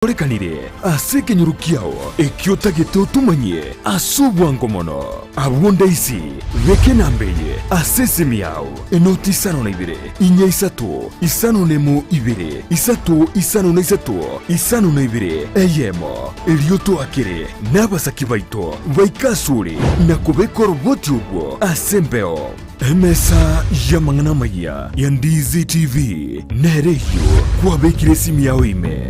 Biakorekanire ase ekenyoro kiao ekio otagete otomanyie ase obwango mono. Abwo ndaisi, beka enamba eye ase esimi yao, enoti isano na ibere, inya isato, isano nemo ibere, isato isano na isato, isano na ibere, eyemo. Erio toakere nabasaki baito baike asore na kobeka oroboti orwo ase embeo. Emesa y'amang'ana amayia ya Ndizi TV nere eyio kwabekire esimi yao ime.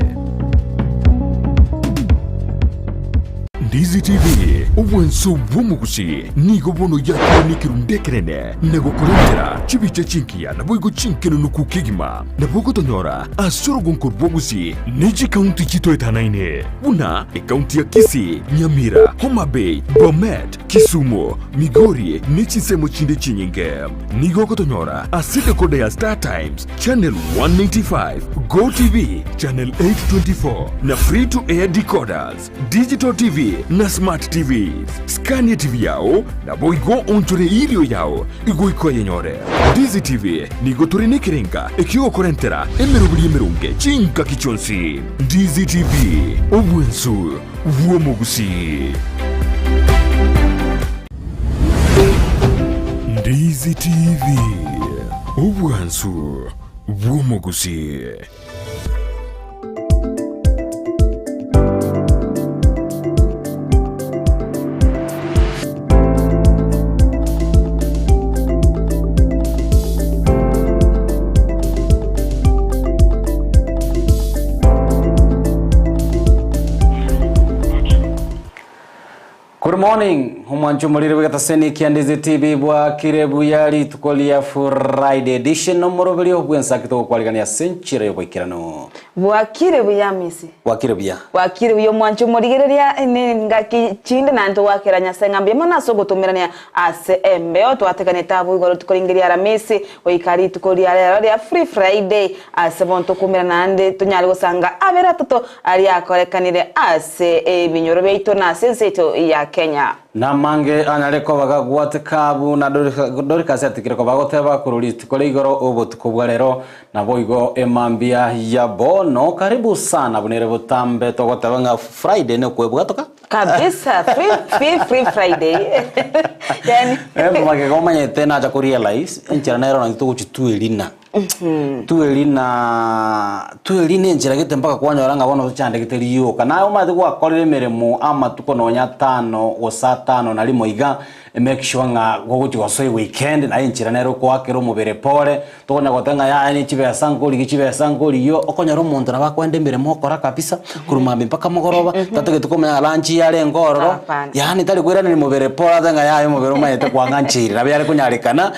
Ndizi TV, obwanso bw'omogusi, nigo bono yakire nekerundu ekenene na gokorentera chibicha chingiya naboigo chinkenunuku kegima. Nabo ogotonyora ase orogonko rw'ogusi ne chikaunti chitoetanaine buna ekaunti ya Kisii, Nyamira, Homa Bay, Bomet, Kisumu, Migori ne chinsemo chinde chinyinge. Nigo ogotonyora ase decoder ya Star Times, Channel 185, Go TV, Channel 824 na Free to Air decoders, Digital TV na Smart TVs. Scan TV yao naboigo onchore erio yao igoika oyenyore. Ndizi TV nigo tore nekerenga ekiogokorentera emeroberi emeronge chingaki chionsi. Ndizi TV, obwensu bw'omogusii. Ndizi TV, obwansu bw'omogusii. Good morning, omwancho omoriri bw'egetaseni kia Ndizi TV bwakire buya rituko ria Friday edition omoroberio bw'ensaki togokwarigania ase enchera y'oboikeranu. Bwakire buya Amisi. Bwakire buya. Bwakire buya omwancho omorigereria nengaki chinde naende togwakera Nyasae ng'a mbuya mono ase ogotomerania ase embeo twateganete abwo igoro rituko ringe ria Aramisi goika rituko ria rero ria Free Friday ase bono tokoumera naende tonyare gosanga abere atato aria akorekanire ase ebinyoro biaito na ase ense yaito ya Kenya. Namange anyare koba gagwateka buna Dorikasi atigire koba agoteba korwa rituko ria igoro obotuko bwa rero, Naboigo emambia ya bono karibu sana buna ere botambe togoteba ng'a Friday nokwebwatoka. Kabisa free free free Friday yani Eh, magega omanyete nacha ko realize enchera nero naki togochi twerina twerina twerina enchera gete mpaka kwanyora ng'a bono tochandegete rioka naye omanyete gwakorire emeremo amatuko nonya atano gose atano na rimo iga make sure ng'a gogochi gosoa eweekend naye enchera nere okoakera omobere pore Tokonya goteba ng'a yaya ne chibesa nkorigia chibesa nkorigia, okonyora omonto nabo akoenda emeremo okora kabisa, korwa mambia mpaka mogoroba, tatageti komanya ng'a lunch yarenge ororo, Hapana. yaani tari koiraneria mobere pore atebe ng'a yaya omobere omanyete kwang'ancheire, nabo yare konyarekana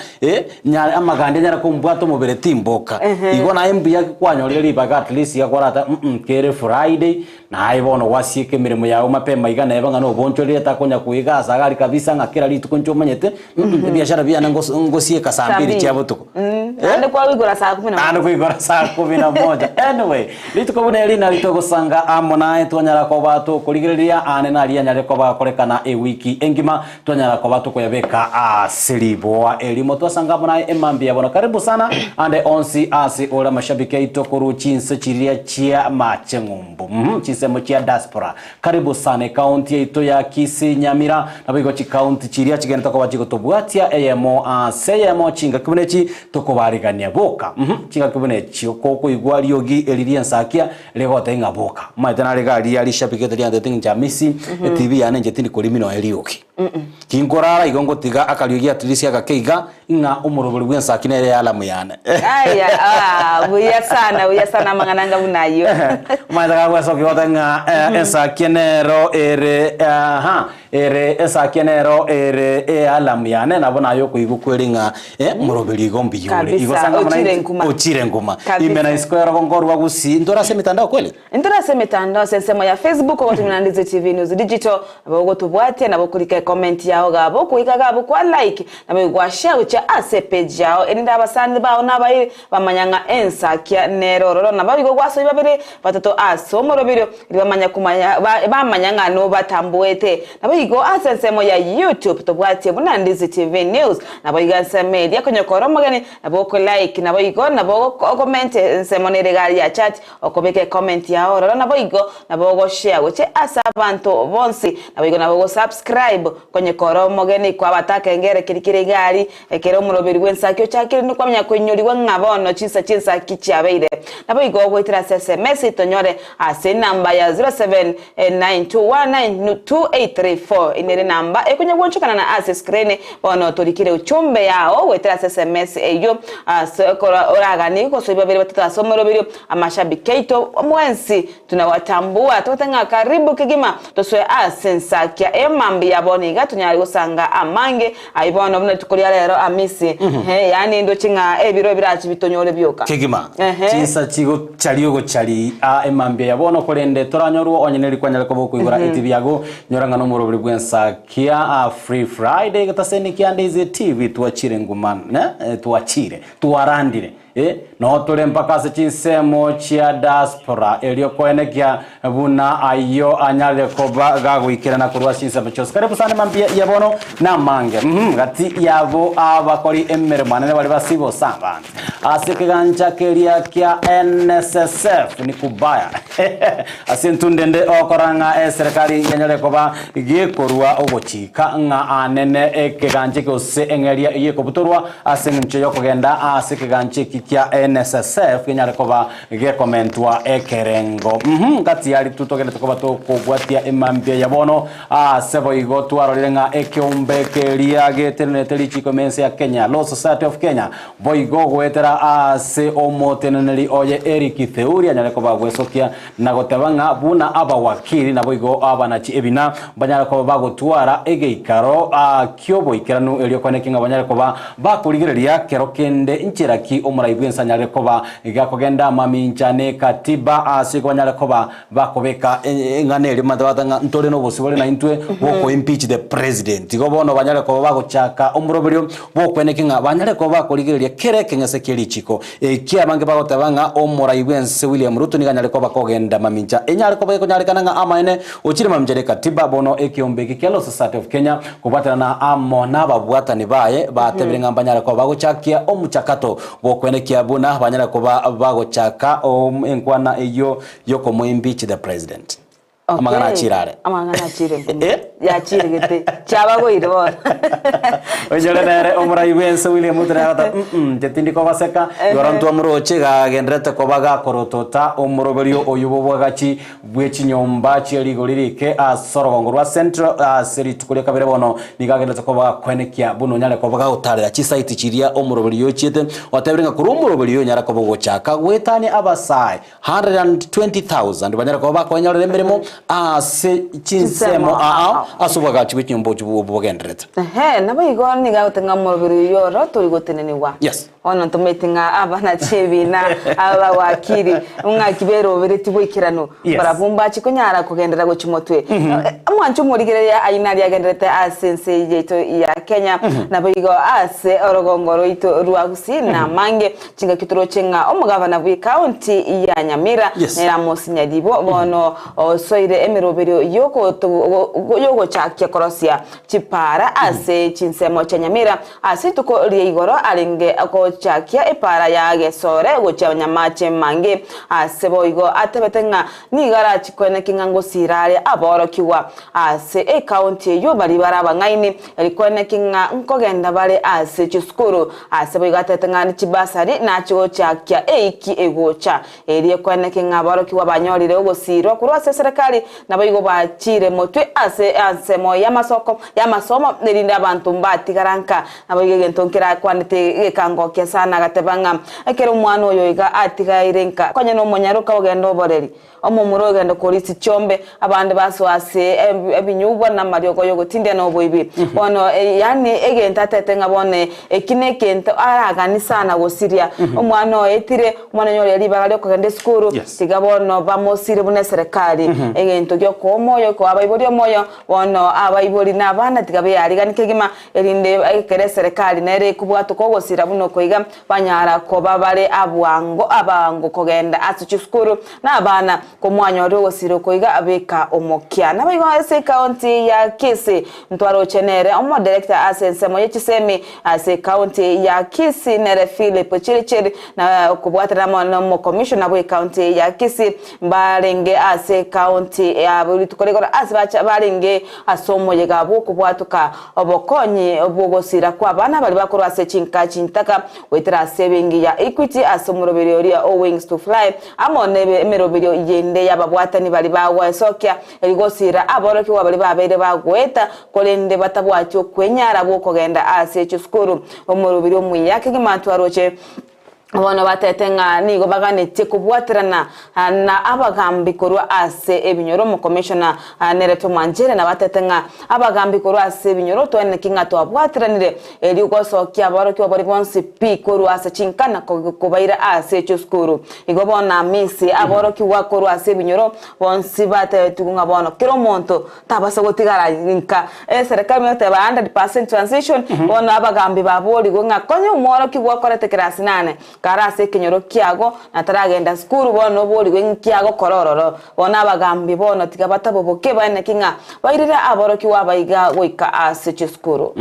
nyare amaganda anyare kombwata omobere timboka. Igo naye mbuya kwanyorire ribaga at least iga kwarata mh kere Friday, Naye bono gwasieka emeremo yao mapema iga neba ng'a nobonchorire takonya koiga ase agari kabisa ng'a kera rituko inche omanyete mm ebiashara biane ngos ngosieka saa mbiri chia botuko. Naende kwagoikora saa kumi na moja. Naende koigora saa kumi na moja. Anyway, rituko buna eri nari togosanga amo naye twanyara koba tokorigereria aane naria anyare koba akorekana ewiki engima twanyara koba tokoyabeka ase riboa erimo twasanga amo naye emambia bono karibu sana ande onsi ase ore amashabiki aito korwa chinse chiria chia mache ng'umbu mm chinsemo chia diaspora karibu sana ekaunti yaito ya Kisii Nyamira naboigo chikaunti chiria chigenderete koba chigotobwatia eyemo ase eyemo chingaki buna echi tokobarigania boka mm chingaki buna echio kokoigwa riogi eri ri'ensakia Rigotebia ng'a boka. Omanyete nare iga riria rishabiki riantete ng'a Hamisi, etibi yane inche tindi korimi nonya riogi. Tinkorara igo ngotiga akariogi at least agake iga, ng'a omorobori bw'ensaki nere ealamu yane. Aya, ah, buya sana, buya sana amang'ana anga buna ayio. Omanyete gagwesokia goteba ng'a ensaki nero ere aha, Ere esake nero ere ealamu yane, nabo naye okoigwa kweri ng'a eh, moroberi igo mbuya ore. Igo Kabisa, sanga buna ochire inche- nkuma. ochire nkuma. Kabisa. Ime na isiko erogo nkorwa gusii, ntore ase emitandao kweli? Ntore ase emetandao ase ensemo ya Facebook ogotumia na Ndizi TV News Digital, nabo ogotobwatia, nabo okorika ecomment yao gabo, okoika gabo kwa like, nabo gwa share gochia ase epage yao erinde abasani bao na abairi bamanya ng'a ensakia nere ororo, nabo igo gwasoyia babere batato ase omoroberio, riria bamanya komanya ba bamanya ng'a nobatamboete. Nabo. Naboigo ase ensemo ya YouTube tobwatie buna Ndizi TV News. Naboigo ensemo eria konyokora omogeni nabo oko like naboigo nabo okomente ensemo nere egari ya chat okobeka ecomment yao ororo naboigo nabo ogoshare gochia ase abanto bonsi naboigo nabo ogosubscribe konyekora omogeni kwabata akengere keria kere egari Ekero omoroberi bw'ensaki ochakire nikwamanya koinyorigwa ng'a bono chinsa chi'ensaki chiabeire. Naboigo goetera ase SMS tonyore ase enamba ya 0792192834 nere enamba ekonya gwonchokana na ase screen bono torikire uchumbe yao goetera ase SMS eyio ase ekero oraganie gosoa babere batato ase omoroberio amashabiki aito mwensi Tunawatambua, togote ng'a karibu kegima tosoe ase ensakia emambia ya bono iga tonyare gosanga amange ayio bono buna rituko ria rero Amisi, ehe, yaani ndoche ng'a ebiro birache bitonyore bioka. Kegima, Ehe. chinsa chigochari ogochari a emambia ya bono korende toranyorwe onye neri kwanyare koba okoigora etibi yago nyora ng'a nomoroberi bw'ensakia a Free Friday getaseni kia Ndizi TV twachire nguma ne twachire twarandire Ee, noo tore mpaka ase chinsemo chia diaspora, erio koenekia buna ayio anyarire koba gagoikerana korwa ase chinsemo chionsi. Karibu sana mambia ya bono namange. Mhm, gati yabo abakori emeremo anene baria ba civil servants ase ekegancha keria kia NSSF ni kubaya ase entunde ende okora ng'a eserekari yanyare koba gekorua ogochika ng'a anene ekegancha eke gose eng'eria eyio ekobutorwa Ase engencho y'okogenda ase ekegancha eki kia NSSF kenyare koba gekomentwa ekerengo. Uhum, gati ya rituko togenderete koba tokobwatia emambia ya bono ase boigo twarorire ng'a ekeombe keria getenenerete richiko ime ense ya Kenya, Law Society of Kenya, boigo goetera ase omoteneneri oye Eric Theuri anyare koba gwesokia na goteba ng'a buna abawakili naboigo abanachi ebina banyare koba bagotwara egeikaro ki'oboikeranu erio kwane ki ng'a banyare koba bakorigereria kero kende nchera ki omorai bw'ense anyare koba gakogenda amamincha ne katiba ase igo banyare koba bakobeka eng'ana eria omanyete bagoteba ng'a ntore nobosibore naintwe bw'oko impeach the president. Igo bono banyare koba bagochaka omoroberio bw'okweneki ng'a banyare koba bakorigereria kera ekeng'ese kie richiko. Eki abange bagoteba ng'a omorai bw'ense William Ruto nigo anyare koba kogenda mamincha. Enyare koba ekonyarekana ng'a amaene ochire mamincha ne katiba bono ekeombe eke kia Law Society of Kenya kobwaterana amo nababwatani baye batebire ng'a mbanyare koba bagochakia omochakato bw'okwenekia buna banyare koba bagochaka enkwana eyio yokomoimpeach the president. Amang'ana achire are. Amang'ana achire mbuya. Eh? Yachire gete. Chiabagoire bono. Oinyore nere omorai bw'ense William Ruto nere agoteba mm inche tindi kogoseka, igoro ntwamoroche gagendererete koba gakorotota omoroberio oyio bw'obwagachi bwe chinyomba chie rigori rike ase orogongo rwa Central ase rituko ria kabere bono nigo agendererete koba gakoenekia buna onyare koba gagotarera chisaiti chiria omoroberio ochiete, otebire ng'a korwa omoroberio oyo onyare koba ogochaka goetania abasae 120,000 banyare koba bakonyorera emeremo ase chinsemo aa ase obwagachi bwe chinyomba obo bogendererete. Ehe, naboigo nigo agote ng'a omoroberi oyio oro tori gotenenigwa. Yes. Bono ntomaeti ng'a abana chi'ebiina, abawakili, ng'aki beroberetie boikeranu, Yes. barabwo mbache konyara kogenderera gochia motwe. Omwancho omorigereria ayio naria agendererete ase ense eye yaito ya Kenya, naboigo ase orogongo rwaito rwa Gusii na amange. Chingaki toroche ng'a omogabana bw'ecounty ya Nyamira Yes. nere Amos Nyaribo bono osoire emeroberio yogochakia korosia chipara ase chinsemo chia Nyamira. Ase rituko ria igoro arenge gochakia epara ya Gesore gochia Nyamache Mange. Ase boigo atebete ng'a nigo arachi koeneki ng'a ngosira are aborokigwa ase ecounty eyio baria bare abang'aini Rikwane ki ng'a nkogenda bare ase chisukuru? Ase boigo atebete ng'a chibasari nachigochakia eiki egocha. Erio ekwane ki ng'a aborokigwa banyorire ogosiirwa korwa ase eserekari, naboigo bachiire motwe ase ensemo y'amasoko y'amasomo, erinde abanto mbatigara nka. Naboigo egento nkerakwanete gekangokia sana, agateba ng'a ekero omwana oyo iga atigaire nka, konya nomonyaroka ogende oboreri. Omomura ogenda korisia chiombe, abande basoa ase ebinyugwa na amariogo y'ogotindia na oboibi. Bono yaani egento atete ng'a bono eki negento araganie sana gosiria. Omwana oetire, omwana onye oria ribaga riokogenda esukuru, tiga bono bamosire buna eserekari. Egento giokoa omoyo, koa abaibori omoyo, bono abaibori na abana tiga beariganie kegima, erinde ekero eserekari nere ekobwatoka ogosira buna oko iga, Banyara koba bare abwango abango kogenda ase chisukuru na abana. Komwanyorire ogosira oko iga beka omokia. Naboigo ase ecounty ya Kisii ntwaroche nere omoderekta ase ensemo ye chisemi ase ecounty ya Kisii nere Philip Chirichiri na kobwatana amo nomokomishona bwe ecounty ya Kisii mbarenge ase ecounty ya rituko rigoro ase bacha barenge ase omoyega bwokobwatoka obokonyi bwogosira kwa abana baria bakorwa ase chinka chintaka goetera ase ebenki ya Equity ase omoroberio oria o Wings to Fly Amo nemeroberio yende y'ababwatani baria bagwesokia, erio gosiira aborokigwa baria babeire bagoeta, korende batabwati okwenyara gw'okogenda ase chisukuru. Omoroberio omuya kegima twaroche bono batete ng'a nigo baganetie kobwaterana na abagambi korwa ase ebinyoro. Omokomishona nere Tomanjere nabatete ng'a abagambi korwa ase ebinyoro tweneki ng'a twabwateranire Erio gosokia aborokigwa baria bonsi pi korwa ase chinka na kobaira ase echisukuru. Igo bono Amisi aborokigwa korwa ase ebinyoro bonsi batebetigwe ng'a bono kera omonto tabasa gotigara inka. Eserekari buna egoteba 100% transition, bono abagambi baborigwe ng'a konya omworokigwa okorete kerasi nane kare ase ekenyoro kiago na taragenda sukuru bono oborigwe ng'ki agokora ororo. Bono abagambi bono tiga bataboboke baeneki ng'a bairire aborokigwa abaiga goika ase chisukuru.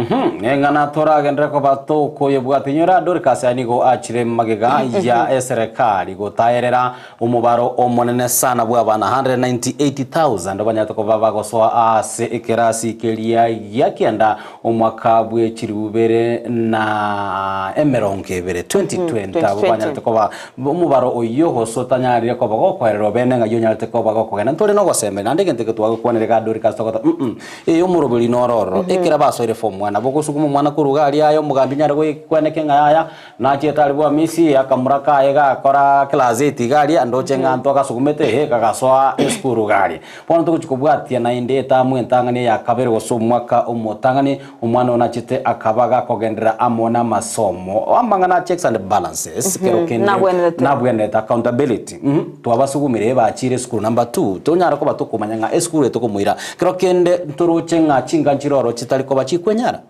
Eng'ana toragenderere koba tokoyebwata. Inyora Dorcas aya nigo achire magega ya eserekari gotaerera omobaro omonene sana bw'abana 198,000 banyarete koba bagosoa ase ekerasi keria gia kianda omwaka bwe chilifu ibere na emerongo ebere, 2020, abwo banyarete koba Omobaro oyio gose otanyarire koba gokoerera obene ng'ai onyarete koba gokogenda. Ntore nogosemeria naende egento eke twagokwanire iga Dorcas togoteba mm ee omoroberi noro ororo. Ekero basoire form one nabo ogosukuma omwana korwa iga aria aye omogambi onyare goikwaneke ng'a yaya nachiete aria bwa Amisi akamura kaye gakora class eight iga aria ndoche ng'a ntwagasukumete eeh kagasoa esukuru iga aria. Bono togochia kobwatia naende etamu entang'ani eya kabere gose omwaka omotang'ani Omwana oyo nachete akaba gakogenderera amo namasomo. Amang'ana a checks and balances kero kende Nabwenerete. nabwenerete accountability. Mhm. Twabasugumire bachire esukuru number two tonyare koba tokomanya ng'a esukuru eye tokomoira kero kende ntoroche ng'a chinga nchire oro chitari koba chikwenyara.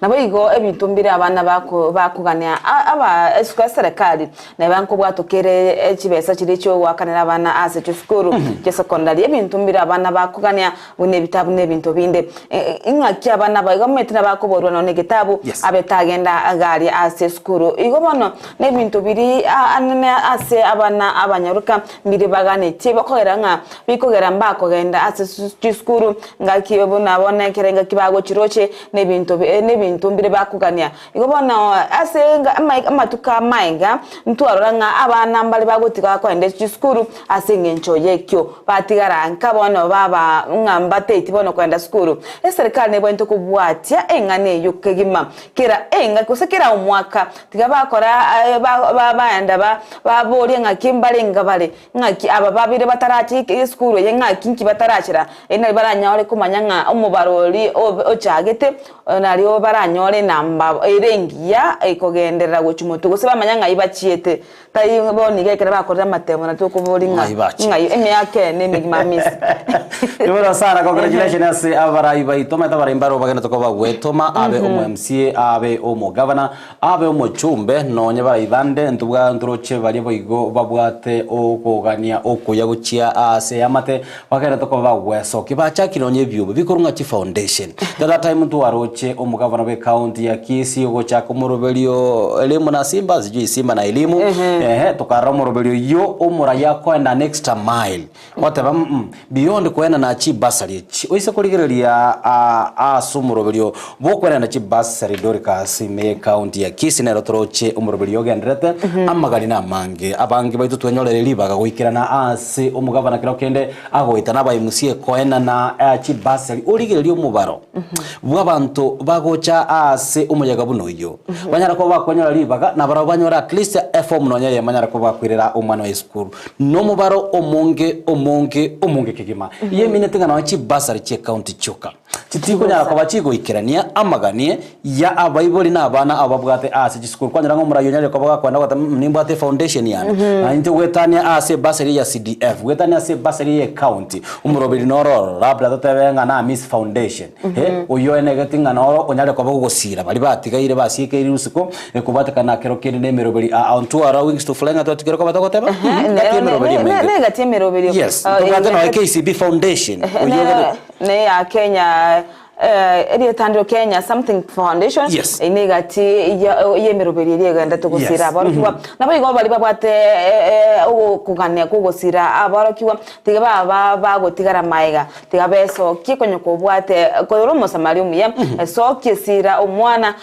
Naboigo ebinto mbire abana bako bakogania a aba esuku eserekari Neba nkobwatwa kere chibesa chiria chi'ogoakanera abana ase chisukuru chi'esekondari, ebinto mbire abana bakogania buna ebitabu na ebinto binde. Ing'aki abana aba igo omanyete nabakoborwa nonya egetabu Yes. abe tagenda garia ase esukuru. Igo bono nebinto biria anene ase abana abanyaroka mbire baganetie bikogera ng'a bikogera mbakogenda ase chisukuru ngaki buna bono ekero engaki bagochiroche nebinto nebinto mbire bakogania. Igo bono ase amatuko amaega ntwarora ng'a abana mbare bagotiga kogenda chisukuru ase engencho y'ekio batigara nka bono baba ng'a mbateiti bono kogenda sukuru. Eserikari nebwenerete kobwatia eng'ana eyio kegima kera engaki gose kera omwaka tiga bakora baenda baboria ng'aki mbarenge bare Ng'aki aba babere batarache esukuru eye ng'aki nki batarachera? Erio nario baranyare komanya ng'a omobaro oria ochagete nario baranyore enamba ere engiya ekogenderera gochia motwe gose bamanya ng'ai bachiete. Tari bono iga ekero bakorire amatemo nario tokoboria ng'a Ng'ai bachete. ng'ai emiaka eye nemegima amisi. Tiboro sana congratulations ase abarai baito omanyete abarai mbaro bagenderete koba gwetoma abe omo MCA abe omogavana Abe omochumbe, nonye barai bande ntobwa ntoroche baria boigo babwate okogania okuya gochia aase eamate, bagenderete koba bagwesokia. Bachakire nonye ebiombe bikorwa ng'a chifoundation. The other time ntwaroche omogavana bwe county ya Kisii ogochaka omoroberio elimu na simba, sijui simba na elimu, ehe, tokarora omoroberio oyio omorai akoenda an extra mile. Goteba mm beyond koenana chibasari echi oise korigereria ase omoroberio bw'okoenana chibasari Dorcas ime y'ecounty ya Kisii nero toroche omoroberio ogendererete amagani namange abange baito twenyorere ribaga goikerana ase omogabana kero kende agoeta na aba MCA koenana chibasari origererie omobaro bw'abanto bagocha ase omoyega buna oyio banyare koba bakwenyora ribaga nabarabwo banyore at least eform nonya eyemo banyare koba bakoirera omwana oye esukuru. Nomobaro omonge, omonge, omonge kegima. Yeminete ng'a nonya chibasari chi'ecounty chioka chitikonyara koba chigoikerania amagani ya abaibori na abana abo babwate ase chisukuru. Kwanyora ng'a omorai onyarire koba. gakwenda goteba mm nimbwate efoundation yane, na inche goetania ase ebursary ya CDF, goetania ase ebursary ya ecounty, omoroberi noro ororo, labda totebe ng'a na Amisi Foundation, eh, oyio oenegeti ng'a noro onyare koba ogosira baria batigaire basiekeire isiko, ekobwatekana kero kende na emeroberi aa ontwara wings to fly ng'a twatigire koba togoteba mm gati emeroberi emenge. Negati emeroberi. Yes, ntobwate nonya KCB Foundation, oyio ogende. Ne ya Kenya Erieta ndiro Kenya something foundation Yes. Eye negati y'emeroberi eria egenderete gosira Yes. aborokigwa. Naboigo baria babwate okogania kw'ogosira aborokigwa tiga baba bagotigara magega, tiga besokie konya kobwate korora omosamaria omuya, esokie sira omwana.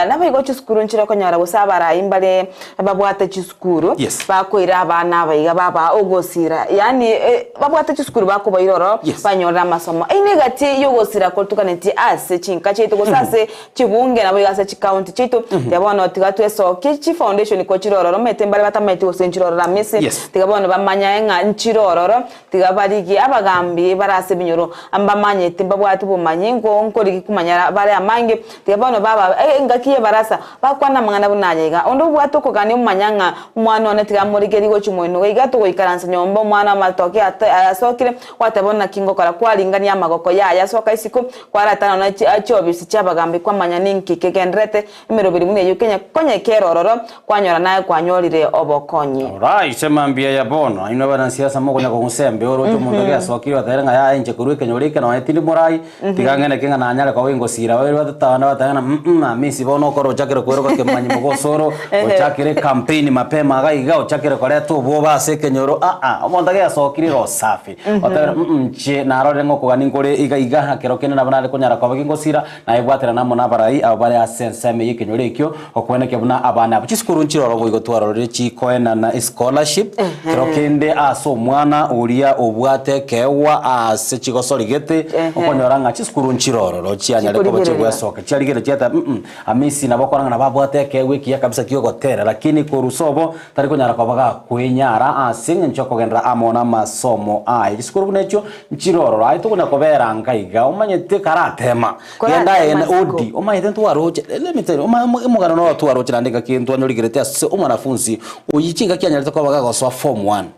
Naboigo chisukuru nchire okonyora gose abarai mbare babwate chisukuru Yes. bakoira abana aba iga babaa ogosira yaani babwate chisukuru bakobaira ororo Yes. banyorire amasomo. Eyio negati yogosira kotukanetie ase chinka chiaito gose ase chibunge naboigo ase chicounty chiaito tiga bono tiga twesokie chifoundation ko chire ororo omanyete mbare batamanyeti gose nchire ororo amisi Yes. tiga bono bamanyae ng'a nchire ororo Tiga barigie abagambi bare ase ebinyoro, mbamanyete, mbabwate obomanyi, nko nkorigi komanya bare amange. Tiga bono baba engaki y'ebarasa, bakwane amang'ana buna aya iga. Onde obwate okogania omanya ng'a omwana one tiga amorigerie gochia moino iga togoikaransa nyomba omwana amatoke asokire, gwateba bono naki ngokora, kwaringania amagoko yaya asoka isiko, kwaratana nonya chiobisi chi'abagambi kwamanya ninki kegendererete Emeroberi buna eyio kenya konya ekero ororo, kwanyora naye kwanyorire obokonyi. Alright, mambia ya bono, inwe abanasiasa mokonya kong'usa embeo oroche omonto gesokire otere ng'a yaya inche korwa ekenyoro eke nonye tindi morai, tiga ng'ende ki ng'a nanyare koba ingosira babere batato abande batebe ng'a mm Hamisi bono okore ochakire kweroka kemanyi mogosoro, ochakire ecampaign mapema iga iga, ochakire koreta obwoba ase ekenyoro aa, omonto gesokire igo safi, otebire mm inche narorire ng'a okogania nkore iga iga, ekero kende nabo nare konyara koba gingosira, Na ebwaterane amo nabarai abo bare ase ensemo y'ekenyoro ekio, okwenekia buna abana abo. Chisukuru nchire oro boigo twarorire chikoenana escholarship, kero kende ase omwana oria obwate ekeegwa ase chigosori gete, okonyora ng'a chisukuru nchire ororo chianyare koba Chikorigereria. chigwesoka chiarigereria chiateba mm Hamisi nabo okora ng'a nabo abwate ekeegwa ekiya kabisa kiogotera lakini korwa sobo tari konyara koba gakwenyara ase eng'encho yokogenderera amo namasomo aye. Chisukuru buna echio nchire ororo aye tokonya kobera nka iga omanyete karatema genda aye Koratema isiko. odi omanyete ntwaroche let me tell you oma omogano noro twaroche naende ngaki ntwanyorigerete ase omwanafunzi oyio chingaki anyarete koba gagosoa form one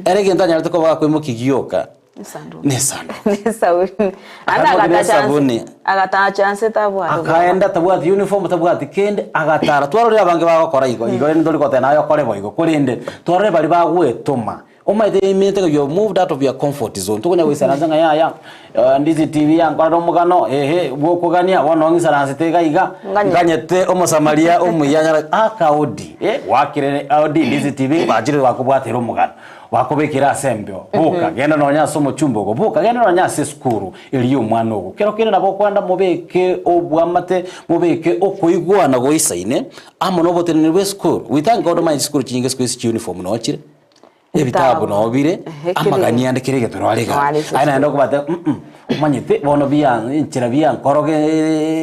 ere egento anyarete koba gakoimokia gioka Esanduku. Nesanduku. Nesabuni. Ande Akaimokia agatacha nesabuni. anse. Agatacha anse tabwate Akaenda tabwati uniform tabwati kende agatara. Twarorire abange bagokora igo, igo rende ntori goteba naye okore boigo korende twarorire baria bagwetoma. Omanyete eminto you have moved out of your comfort zone tokonya goisaransa ng'a yaya Ndizi TV yankorera omogano ehe bwokogania bono ng'isaransete iga iga Nganye. nganyete omosamaria omuya nyara akaodi eh gwakire odi Ndizi TV bachire bakobwatera omogano. Bakobekire ase embeo, boka, genda nonya ase omochumba ogo, boka, genda nonya ase esukuru eria y'omwana ogo. Kero kende nabo okoenda mobeke obwamate, mobeke okoigwana goisaine amo noboteneneri bw'esukuru. We thank God omanye chisukuru chinyinge siku hizi chiuniform noo chire, ebitabu noo bire, Ehe, kere amagani ande kera egento noo are igaa. Noo are ase Aye naende esukuru. okobatebia mm omanyete bono bia enchera biankoroge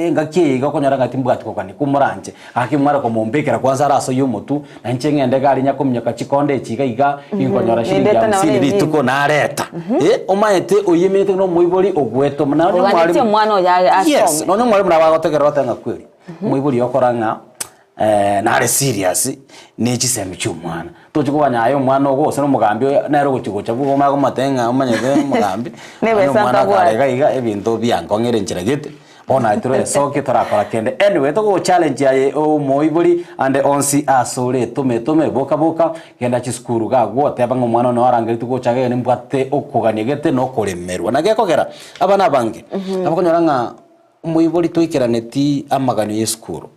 engaki eye iga okonyora ng'a timbwati kogania komoranche. Gaki mware komombekera kwanza are ase oyio omotwe, na inche ng'ende iga aria nyakominyoka chikonde echi iga iga, ginkonyora shilingi Nindete nabo hamsini nendini. rituko nareta. Eh, omanyete oyemerete buna omoibori ogwetoma. Nonya Oganetie omwalimu omwana oyo aye Yes, asome. nonya omwalimu nabo agotegerera oteba ng'a kweri, omoibori okora ng'a nare serious ne chisemi chia omwana. Tochi koganya aye omwana ogo gose na omogambi oyo nere ogochi gocha bwogo omanye komotebia ng'a omanyete omogambi, Ne onye besa omwana ntabwate. akare iga iga ebinto biankong'era enchera gete. Bono aye toresokie torakora kende. Anyway, togo challenge aye omoibori ande onsi asore etome etome boka boka genda chisukuru iga agwo oteba ng'a omwana one oarangeretie gocha iga iga nimbwate okogania gete na okoremerwa. Naki ekogera abana abange abakonyora ng'a omoibori toikeraneti amaganio ya esukuru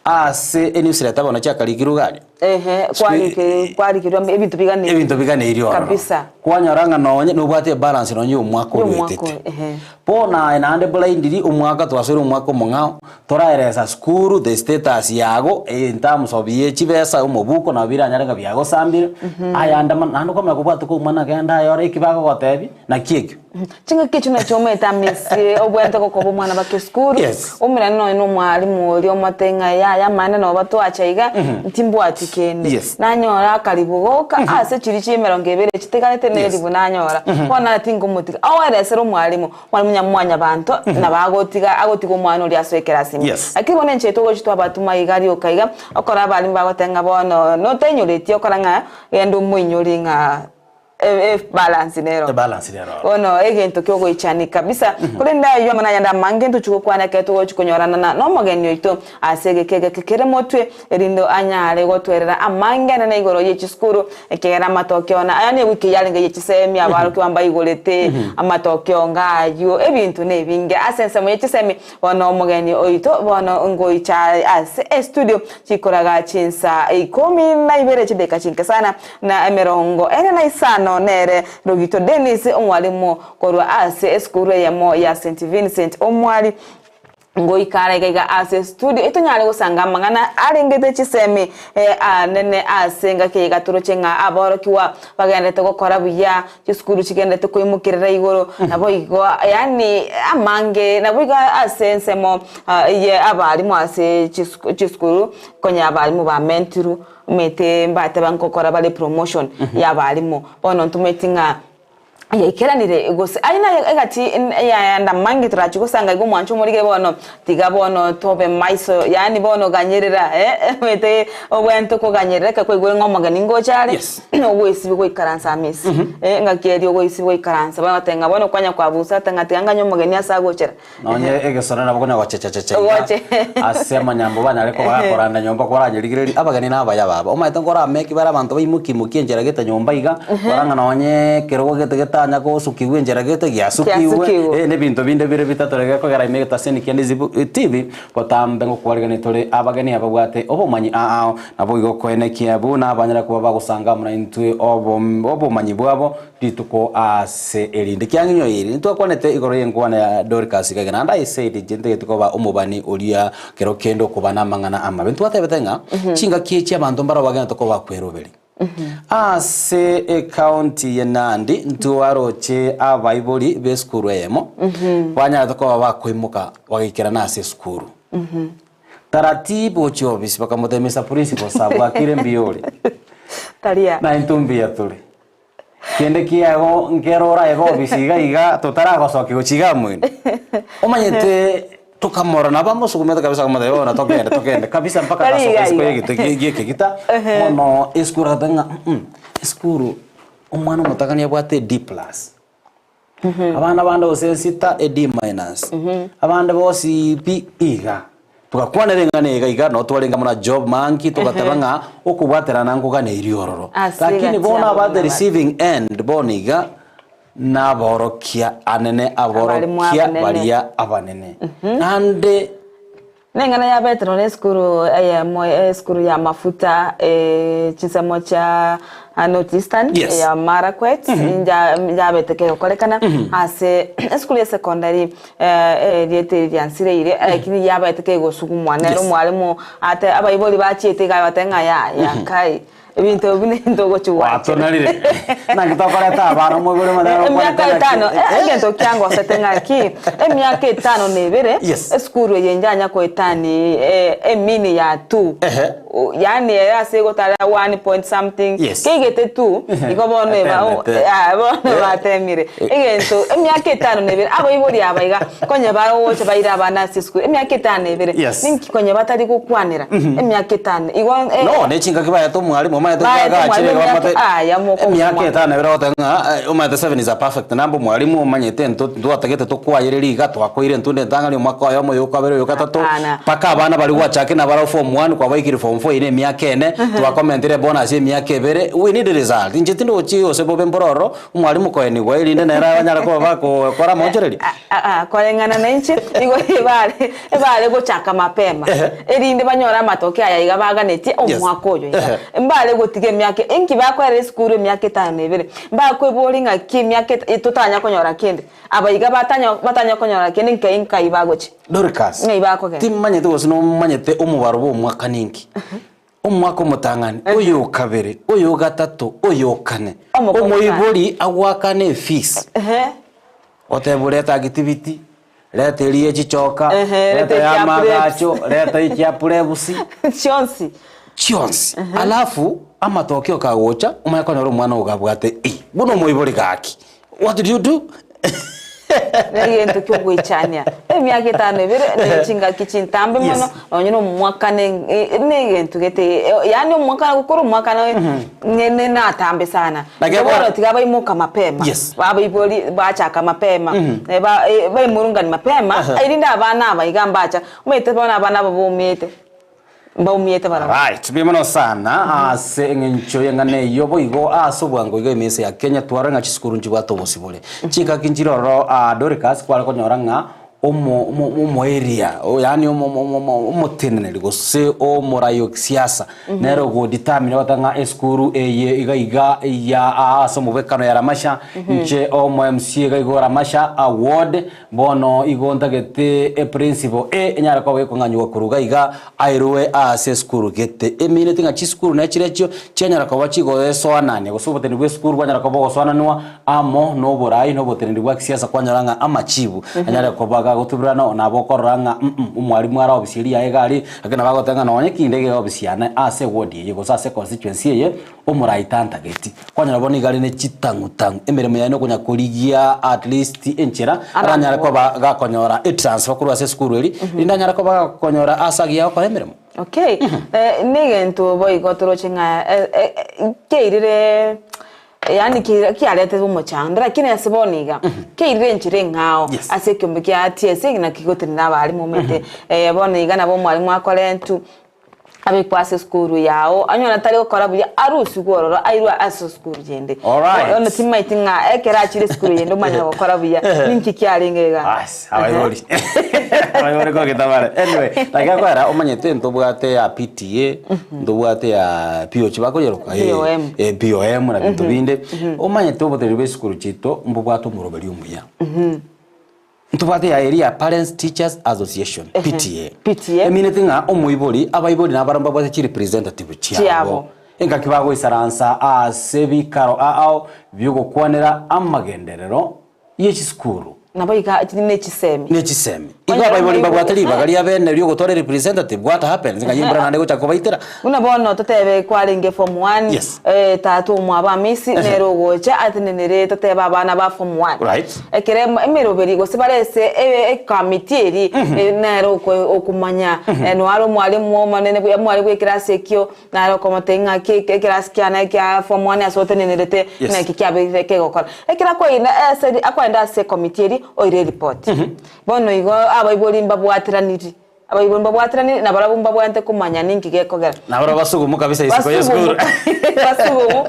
ase enewsletter bono chiakarikirwe iga aria. Ehe, kwarike kwarikirwe ebinto biganeirie. Ebinto biganeirie ororo. Kabisa. Kwanyora ng'a nonye nobwate ebalance nonye ya omwaka Y'omwaka oruetete. oyo, ehe. Bono aye naende blindly omwaka twasoire omwaka omong'ao, toraeresa sukuru the status yago in terms of ye chibesa omobuko nabo biranyare ng'a biagosambire, ayande mono naende okomanya kobwate kwa omwana genda aye ore eki bagogotebia, naki ekio. Chingaki echio nachio omanyete amesi obwenerete gokoba omwana bake esukuru, Yes. oumerane nonye na omwalimu oria omote ng'a yaya amaene noba twacha iga, ntimbwati kende. Yes. Nanyora akaribu goka ase chiria chia emerongo ebere chitigarete na Yes. eribu nanyora, bono nare tinkomotiga. Oeresere omwalimu, omwalimu nyamwanyabanto nabo agotiga agotiga omwana oria asoe ekerasi ime. Yes. Lakini bono enchera togochi twabatuma iga rioka iga, okora abalimu bagoteba ng'a bono notainyoreti okora ng'a genda omoinyori ng'a Ebalance nero. Ebalance nero. Bono egento kiogoichani kabisa. Korende ayio amang'ana ayande amange ntochie gokwana ekero togochia konyorana na nomogeni oito ase egeka egeke kere motwe, erinde anyare gotwerera amange anene igoro ye chisukuru, ekiagera amatokeo na aya newiki yarenge ye chisemi abarokigwa mbaigorete amatokeo nga ayio ebinto nebinge ase ensemo ye chisemi. Bono omogeni oito bono ngoicha ase estudio chikoraga chinsa ikomi na ibere chidakika chinke sana na emerongo ene na isano nere Rogito Dennis omwalimu korwa ase esukuru eyemo ya St Vincent Omwali ngoika are iga iga ase estudio etonyare gosanga amang'ana arengete chisemi anene ase engaki eye iga toroche ng'a aborokigwa bagenderete gokora buya Chisukuru chigenderete koimokerera igoro, naboigo yaani amange, naboigo ase ensemo ye abalimu ase chisukuru, konya abalimu bamentirwe, omanyete mbateba nkokora bare promotion ya abalimu, bono ntomanyeti ng'a yaikeranire gose aye naye egati yayande amange torachie gosanga iga omwancho omorige bono, tiga bono tobe maiso yaani bono ganyerera omanyete obwenerete koganyerera ekero kwaigure ng'a omogeni ngocha are. Yes. Ogoesibia goikaransa amesi, engaki eria ogoesibia goikaransa, bagoteba ng'a bono kwanya kwabusa ata ng'a tiga nganye omogeni ase agochera. Nonye egesona nabo konya gochechecheche iga, Goche. ase amanyambo banyare koba gakoranda nyomba koranyerigereria, abageni na abaya baba. Omanyete nkorameki bare abanto baimoki imoki enchera gete nyomba iga, kora ng'a nonye ekerogo gete getanya gosukigwa enchera gete giasukigwe, Giasukigwe. eh, na ebinto binde bire bitato gekogera ime egetaseni kende Zibu TV, botambe ngokwarigania tore abageni ababwate obomanyi ao ao. Naboigo koenekia buna banyare koba bagosanga amo naintwe obomanyi bwabo rituko ase erinde. Kiang'inyo eri, ntwakwanete igoro y'enkwana ya Dorcas iga iga, naende I said inche ntagete koba omobani oria kero kende okobana amang'ana amabe. Ntwatebete ng'a chingaki echi abanto mbaro bagenderete koba bakweroberi. Ase ecounty ye Nandi ntwaroche abaibori b'esukuru eyemo banyarete koba bakoimoka bagaikerana ase esukuru. Taratibu gochia ofisi bakamotebia Mister Principal sir bwakire mbuya ore? Taria. Na intwe mbuya tore. Kende kiago nkero oraebe ofisi iga iga totaragosokia gochia iga moino. Omanyete tokamorora nabo amosugumete kabisa akamotebia bono togende togende kabisa mpaka Tari agasoka iga isiko iga. y'egete gie ekegita bono esukuru agateba ng'a mm esukuru omwana omotang'ani abwate D plus. Abana bande gose ensita e D minus, abande bonsi pi iga. Togakwanera eng'ana iga iga nabo twarenge amo na Job Manki togateba ng'a okobwaterana nkoganeirie ororo. Ase Lakini egati bono yabo aba the buna receiving end bono iga naborokia anene Abalimu aborokia abanene. baria abanene. Naende. Neng'ana ya Petero nesukuru eyemo esukuru ya mafuta chinsemo chia North Eastern Yes. ya Marakwet yabete kegokorekana ase esukuru ya secondary erieta eri riansireire lakini yabete kegosugumwa nere Yes. omwalimu ate abaibori bachiete iga bagateba ng'a yaya kai Ebinto ebi nento ogochia gwachera. Gwatonarire. Naki tokoreta abana omoibori omonene Emiaka okwanete etano, naki- eh, egento kiangosete ng'aki, emiaka etano na ebere, Yes. esukuru eye njanya koetani eh, emini ya two. Ehe. O- Yaani ere ase egotara one point something, Yes. keigete two, Ehe. igo bono eba o- Etemete. ah, bono Eh. batemire. Egento, emiaka etano na ebere, abaibori aba iga, konye bagocha baire abana ase esukuru, emiaka etano na ebere, Yes. ninki konye batari gokwanera, emiaka etano, igo eh, No, ne chingaki baete omwalimu omanyete Baete gachire omwalimu iga emiaka- bamate- aya, moko emiaka omwalimu. etano ebere ogoteba ng'a eh, omanyete seven is a perfect number omwalimu omanyete nto ntwatagete tokwayereria iga twakoire ntunde entang'ani omwaka oyomo oyo okabere oyo ogatato Hapana. mpaka abana baria gwachakire nabarabwo form one kwabaikire form four eye na emiaka ene twakomentire bonus ya emiaka ebere we need result inche tindochi gose bobe mboro ororo Omwalimu koenigwa, erinde nere abanyare koba bagokora amaonchoreria. Aa, koreng'ana nainche, nigo ebare ebare gochaka mapema, Ehe. erinde banyore amatoke aya iga baganetie Yes. omwaka oyo iga. Ehe. Mbare gotiga emiaka inki bakoera esukuru emiaka etano na ebere, mbakoeboria ng'aki emiaka eta totanya konyora kende, aba iga batanya batanya konyora kende nkai nkai bagochia. Dorcas, Ng'ai bakogenda. timanyete gose nomanyete omobaro bwa omwaka ninki. Omwaka omotang'ani, oyo o kabere, oyo o gatato, oyo o kane. Omokong'u Omoibori agoakane efees. Ehe. Otebe reta activity, reta eria ye chichoka, Ehe, reta reta ya ekia amagacho, reta ekia preps. Chionsi. Chionsi. Alafu amatokeo kagocha, omanye konyora omwana ogo abwate E. Buna omoibori gaki, what did you do? Negento kiogoichania. Emiaka etano ebere ne chingaki chintambe Yes. mono, nonye na omwaka ne negento gete yaani omwaka gokora omwaka ne ne natambe sana. Lakini Bono bono- tiga baimoka mapema. Yes. Babaibori bachaka mapema. Ba baimurungani mapema, erinde abana aba iga mbacha, omanyete bono abana aba baumete, mbaumiete barabwo. Right, mbuya mono sana ase eng'encho y'eng'ana eyio boigo ase obwango iga ime ense ya Kenya twarora ng'a chisukuru nchibwate obosibore. Chingaki nchire ororo ah, Dorcas kware konyora ng'a omo omo omoeria yaani omo omo omo omoteneneri gose omorai o kisiasa nere ogodetermine ogoteba ng'a esukuru eye iga iga ya aa ase omobwekano ya Ramasha inche omo MCA iga iga o Ramasha ward Bono igo ntagete eprinciple e enyare koba gekong'anyigwa korwa iga iga airwe ase esukuru gete. Emineti ng'a chisukuru ne chirechio chianyara koba chigoesoanania gose oboteneneri bwa esukuru bwanyara koba ogosoananwa amo na oborai na oboteneneri bwa kisiasa kwanyora ng'a amachibu anyare koba gagotuberana nabo okorora ng'a mm omwalimu are ofisi eria yaye iga aria lakini nabo agoteba ng'a nonye kinde iga ofisi yane ase eward eye gose ase econstituency eye Omorai tantageti. Kwanyora bono iga are ne chitang'u-tang'u. Emeremo yaye nokonya korigia at least enchera aranyare koba gakonyora etransfer korwa ase esukuru eri, rinde anyare koba gakonyora ase agiya gokora emeremo. Okay, negento boigo toroche ng'a keirire yaani kiaretete omochando lakini ase bono iga, keirire enchera eng'ao ase ekeombe kia TSC naki gotenena abalimu omanyete bono iga nabo omwalimu akorentwa. Abekwe ase esukuru yao, onye onde tari gokora buya, arusigwe ororo airwe ase esukuru yende. Alright. Bono timaeti ng'a ekero achire esukuru yende omanye gokora buya, ninki kiarenge iga? Bas, abaibori. Abaibori kogita bare. Anyway, lakini akoera omanyete ntobwate ya PTA, ntobwate ya POC bakoyeroka eh, POM. eh, POM na binto binde. Omanyete oboteneneri bwa esukuru chiaito mbobwate omoroberi omuya. Ntobwate ya eria ya Parents Teachers Association, PTA. PTA. Emineti ng'a omoibori, abaibori nabaro mbabwate chirepresentative chiabo. Chiabo. Engaki bagoisaransa ase ebikaro ao bi'ogokwanera amagenderero ye chisukuru. Nabo iga ne chisemi. Ne chisemi. Igo Onye abaibori omoibori- mbabwate ribaga ria bene ri'ogotora erepresentative, what happens? Ng'ai embura naende egochaka kobaitera. Buna bono totebe kwarenge form one, Yes. eh, tata omwabo Amisi nere ogocha atenenere totebe abana ba form one. Right. Ekero em- emeroberi gose bare ase e- ekamiti eri eh, nere oko- okomanya eh, noare omwalimu omonene bwe omwalimu bwa ekerasi ekio nare okomotebia ng'aki eke ekerasi kiane ekia form one ase otenenerete Yes. naki kiabeire kegokora. Ekero akoina ase akoenda ase ekomiti eria oire eripoti. Bono igo abaibori mbabwateraniri. Abaibori mbabwateranie, na barabwo mbabwenerete komanya ninki gekogera. Nabarabwo basugumu kabisa isiko y'esukuru. Basugumu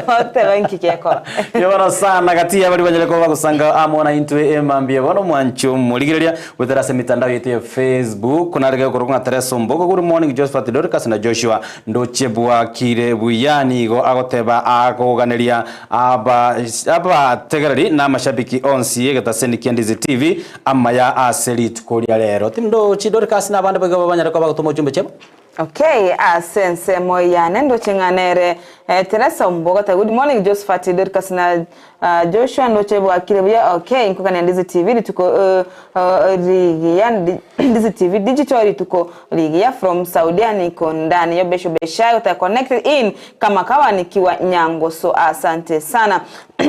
bateba inki gekora. Bono sana gati ya baria banyare koba bagosanga amo na intwe emambia bono mwancho morigereria goetera ase emitandao yaito ya Facebook narege okorokwa ng'a Teresa Ombogo good morning Josephat Dorcas na Joshua ndoche bwakire buya nigo agoteba akoganeria aba abategereri na amashabiki onsi y'egetaseni kia Ndizi TV Amaya ase rituko ria rero. Tindochi Dorikasi na abande boigo banyare koba bagotoma ochumbe chiabo. Okay, ase ensemo yane ndoche ng'a nere eh, Teresa Ombogo Good morning Josephat Dorcas na uh, Joshua ndoche bwakire buya okay nkogania Ndizi TV rituko uh, uh, rigiya Ndizi TV digital rituko rigiya from Saudia niko ndani yo besho beshayo ta connected in kama kawa nikiwa Nyangoso asante sana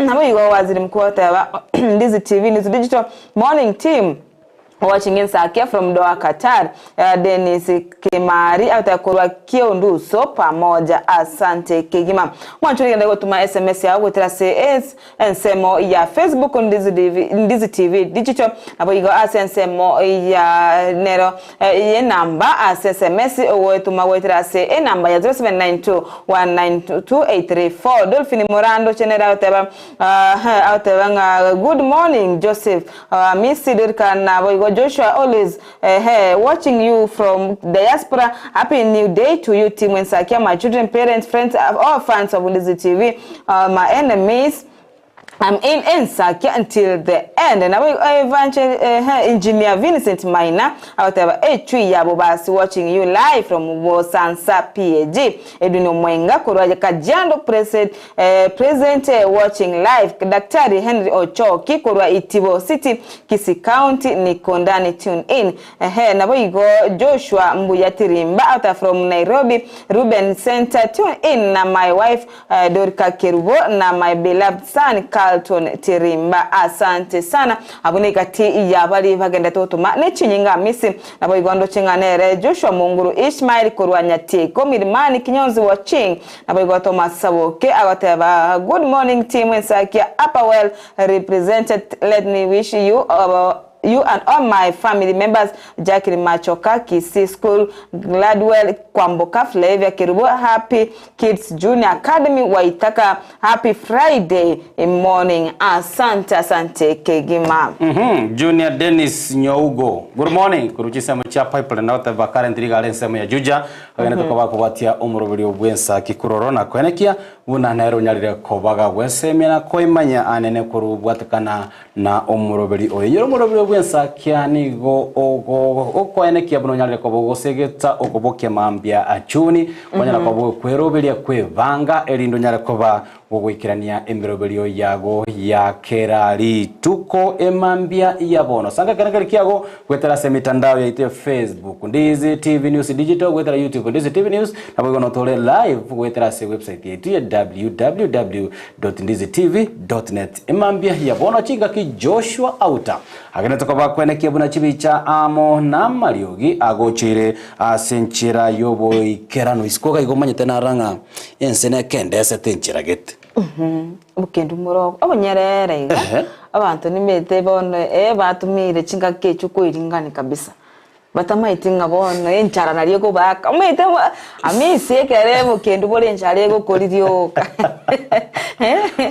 Nabo igo waziri mkuu oteba Ndizi TV Ndizi Digital Morning Team watching in Sakia from Doha Qatar uh, Dennis Kimari agoteba korwa Kionduso pamoja asante kegima mwanchori genda gotuma SMS yao goetera ase ensemo ya Facebook Ndizi TV, Ndizi TV Digital nabo igo ase ensemo ya nero Y'enamba ase esemesi ogoetuma goetera ase enamba ya 0792192834. Dolphin Morando chenere agoteba agoteba ng'a good morning Joseph Hamisi Dorika naboigo Joshua always ehe watching you from diaspora happy new day to you team Ensakia my children parents friends all fans of Ndizi TV my enemies. I'm in Ensakia until the end. Nabo Evangel ehe Engineer Vincent Maina agoteba echui ya Bobasi watching you live from Bosansa PAG. Edwin Omwenga korwa Kajiado present eh, present eh, watching live. Daktari Henry Ochoki korwa Itibo City Kisii County niko ndani tune in. Ehe nabo igo Joshua Mbuya Tirimba agoteba from Nairobi Ruben Center tune in na my wife Dorca Kerubo na my beloved son Carlton Tirimba asante sana abwo negati ya baria bagendete gotoma ne chinyinga Amisi naboigo ndoche ng'a nere Joshua Munguru Ishmael korwa Nyatieko Milimani Kinyonzi watching naboigo Thomas Saboke agoteba good morning team Ensakia upper well represented let me wish you you and all my family members Jacqueline Machoka Kisii School Gladwell Kwamboka Flavia Kerubo Happy Kids Junior Academy Waitaka Happy Friday morning asante asante kegima. Junior Dennis Nyougo good morning korwa chinsemo chia Pipeline agoteba currently iga are ensemo ya Juja agenete koba akobwatia omoroberio bw'ensaki korwa ororo na koenekia buna nere onyarire koba gagwesemia na koimanya anene korwa bwatekana Na omoroberi oyo, inyora omoroberi bw'ensakia nigo okoenekia buna onyarire koba ogosegeta okobokia mambia a chuni, kwanyara koba ogokweroberia kwebanga, erinde onyare koba gogoikerania emeroberio yago ya kera rituko emambia ya bono. Sanga ekero keri kiago goetera ase emitandao yaito ya Facebook, Ndizi TV News Digital, goetera YouTube, Ndizi TV News, naboigo notore live goetera ase website yaito ya www. .ndizitv.net Emambia ya bono chingaki Joshua Auta agenete koba kwenekia buna chibicha amo namariogi agocheire ase enchera y'oboikeranu isiko iga igo omanyete nara ng'a ense nekendesete enchera gete. Obokendu mboro obonyerere iga, Ehe. abanto nimete bono eh batumiire chingaki echio koiringani kabisa. Batamaeti ng'a bono enchara nario ekobaaka. Omanyete amisi ekere obokendu bore enchara egokori rioka.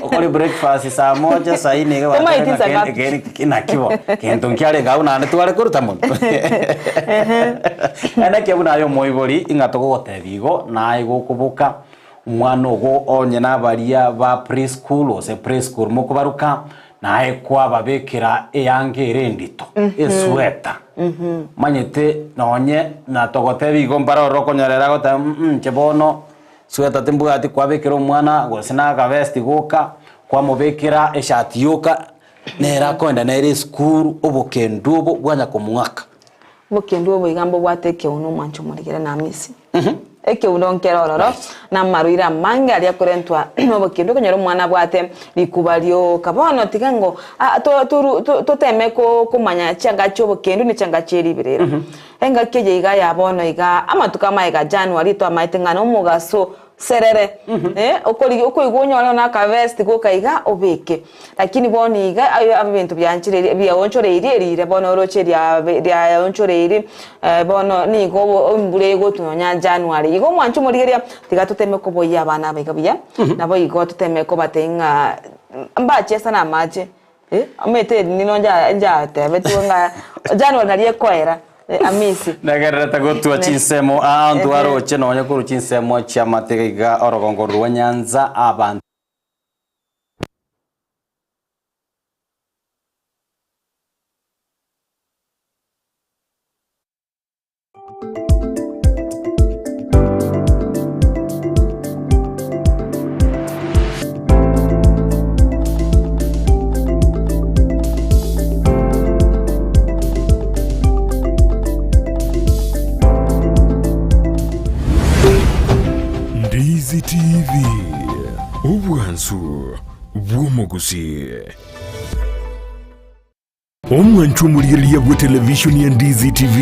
Okore breakfast saa moja saa nne iga Tomaeti gwateba nsa ng'a ngapi? kende kende naki bo gento nkiarenge abwo naende tware koruta monto. Enekia buna aye omoibori ing'a togogotebia igo naye gokoboka omwana ogo onye nabaria ba preschool gose preschool mokobaruka Naye kwababekera eanga ere endito, esweta. Omanyete nonye natogotebia igo mbare ororo okonyorera agoteba mm inche bono sweta timbwati kwabekera omwana gose na akavesti goka, kwamobekera eshati yoka, nere akoenda nere esukuru obokendu obo bwanya komoaka. Obokendu obo iga mbobwate ekeuno omwancho omorigere na amisi. Ekeuno nkere ororo, na amarwaire amange aria akorentwa nobokendu okonyora omwana abwate rikuba rioka. Bono tiga ngo toteme komanya chianga chi'obokendu ne chianga chie riberera. Engaki eye iga ya bono iga amatuko amaye January twamaete ng'a nomogaso serere okorigia okoigwa onyore na akavest goka iga obeke. Lakini bono iga aye ebinto bianchire biaonchoreirie erire bono oroche riabe riaonchoreirie bono nigo obo embura egotwa nonya January. Igo omwancho omorigereria tiga toteme koboyia abana aba iga buya, nabo igo toteme kobatebia ng'a mbachiesa na amache omanyete eri nino nja njatebetigwe ng'a January naria ekoera amisi. Negererete gotwa chinsemo aa ntwaroche nonya korwa chinsemo chi'amatega iga orogongo rwa Nyanza abanto. Ndizi TV, obwansu bw'omogusii. Omwancho omorigereria bwe televishoni ya Ndizi TV,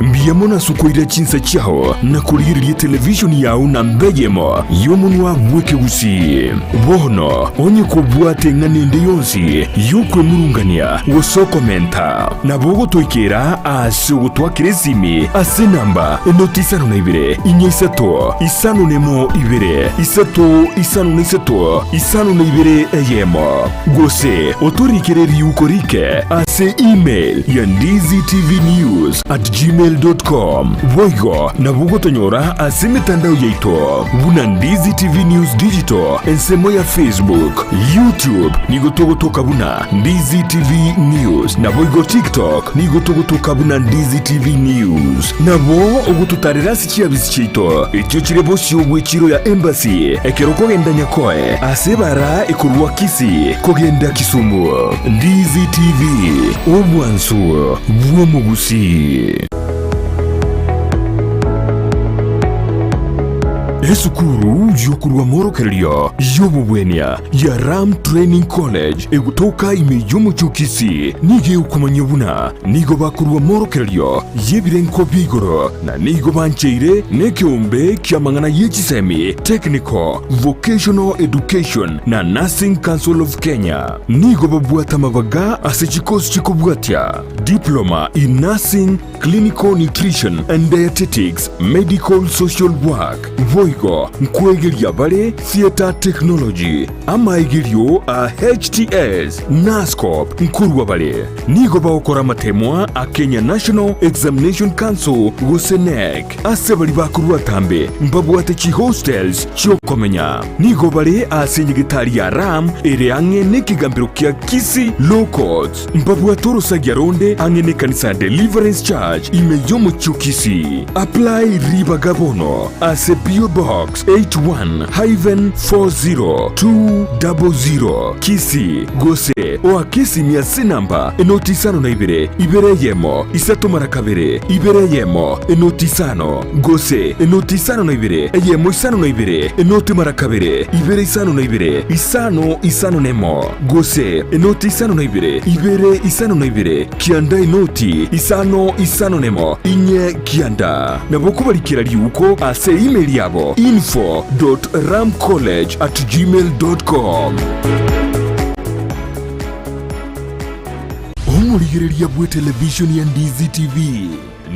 mbuya mono ase okoira chinsa chiao na korigereria televishoni yao namba eyemo y'omonwa bw'ekegusii. Bono onye kobwate eng'ana ende yonsi y'okwemurungania gose okomenta, nabo ogotoikera ase ogotwakera esimi ase enamba enoti isano na ibere, inya isato, isano nemo ibere, isato isano na isato, isano na ibere eyemo. Gose otorikere riuko rike ase. ase email ya ndizitvnews at gmail dot com. Boigo nabo ogotonyora ase emetandao yaito buna Ndizi TV News Digital ensemo ya Facebook, YouTube nigo togotoka buna Ndizi TV News naboigo TikTok nigo togotoka buna Ndizi TV News. Nabo ogototarera ase chiabisi chiaito echio chire bosio bw'echiro ya Embassy ekero okogenda Nyakoe ase ebara ekorwa Kisii kogenda Kisumu. Ndizi TV, obwansu bw'omogusii. Esukuru y'okorwa amorokererio y'obobwenia ya Ram Training College egotoka ime y'omochie o Kisii nigo egokomanyia buna nigo bakorwa amorokererio y'ebirengo bia igoro na nigo bancheire nekeombe ki'amang'ana ye chisemi, Technical, Vocational Education na Nursing Council of Kenya. Nigo babwate amabaga ase chikosi chikobwatia, Diploma in Nursing, Clinical Nutrition and Dietetics, Medical Social Work, boigo nkwegeria bare Theatre Technology, amaegerio a HTS, Nursecorp nkorwa bare. Nigo bagokora amatemwa a Kenya National Examination Council gose KNEC. Ase baria bakorwa atambe mbabwate chihostels chi'okomenya. Nigo bare ase enyegetari ya Ram ere ang'e nekegambero kia Kisii Law Courts. Mbabwate orosagia ronde ang'e nekanisa ya Deliverance Church ime y'omochie o Kisii. Apply ribaga bono ase PO Box 81-40200 Kisii gose oake esimi ase enamba enoti isano na ibere, ibere eyemo, isato mara kabere, ibere eyemo, enoti isano, gose enoti isano na ibere, eyemo isano na ibere, enoti mara kabere, ibere isano na ibere, isano isano nemo, gose enoti isano na ibere, ibere isano na ibere, kianda enoti isano isano nemo, inye kianda. Nabo okobarikera riuko ase email yabo info dot ramcollege at gmail dot com. Omorigereria bw'etelevishoni ya Ndizi TV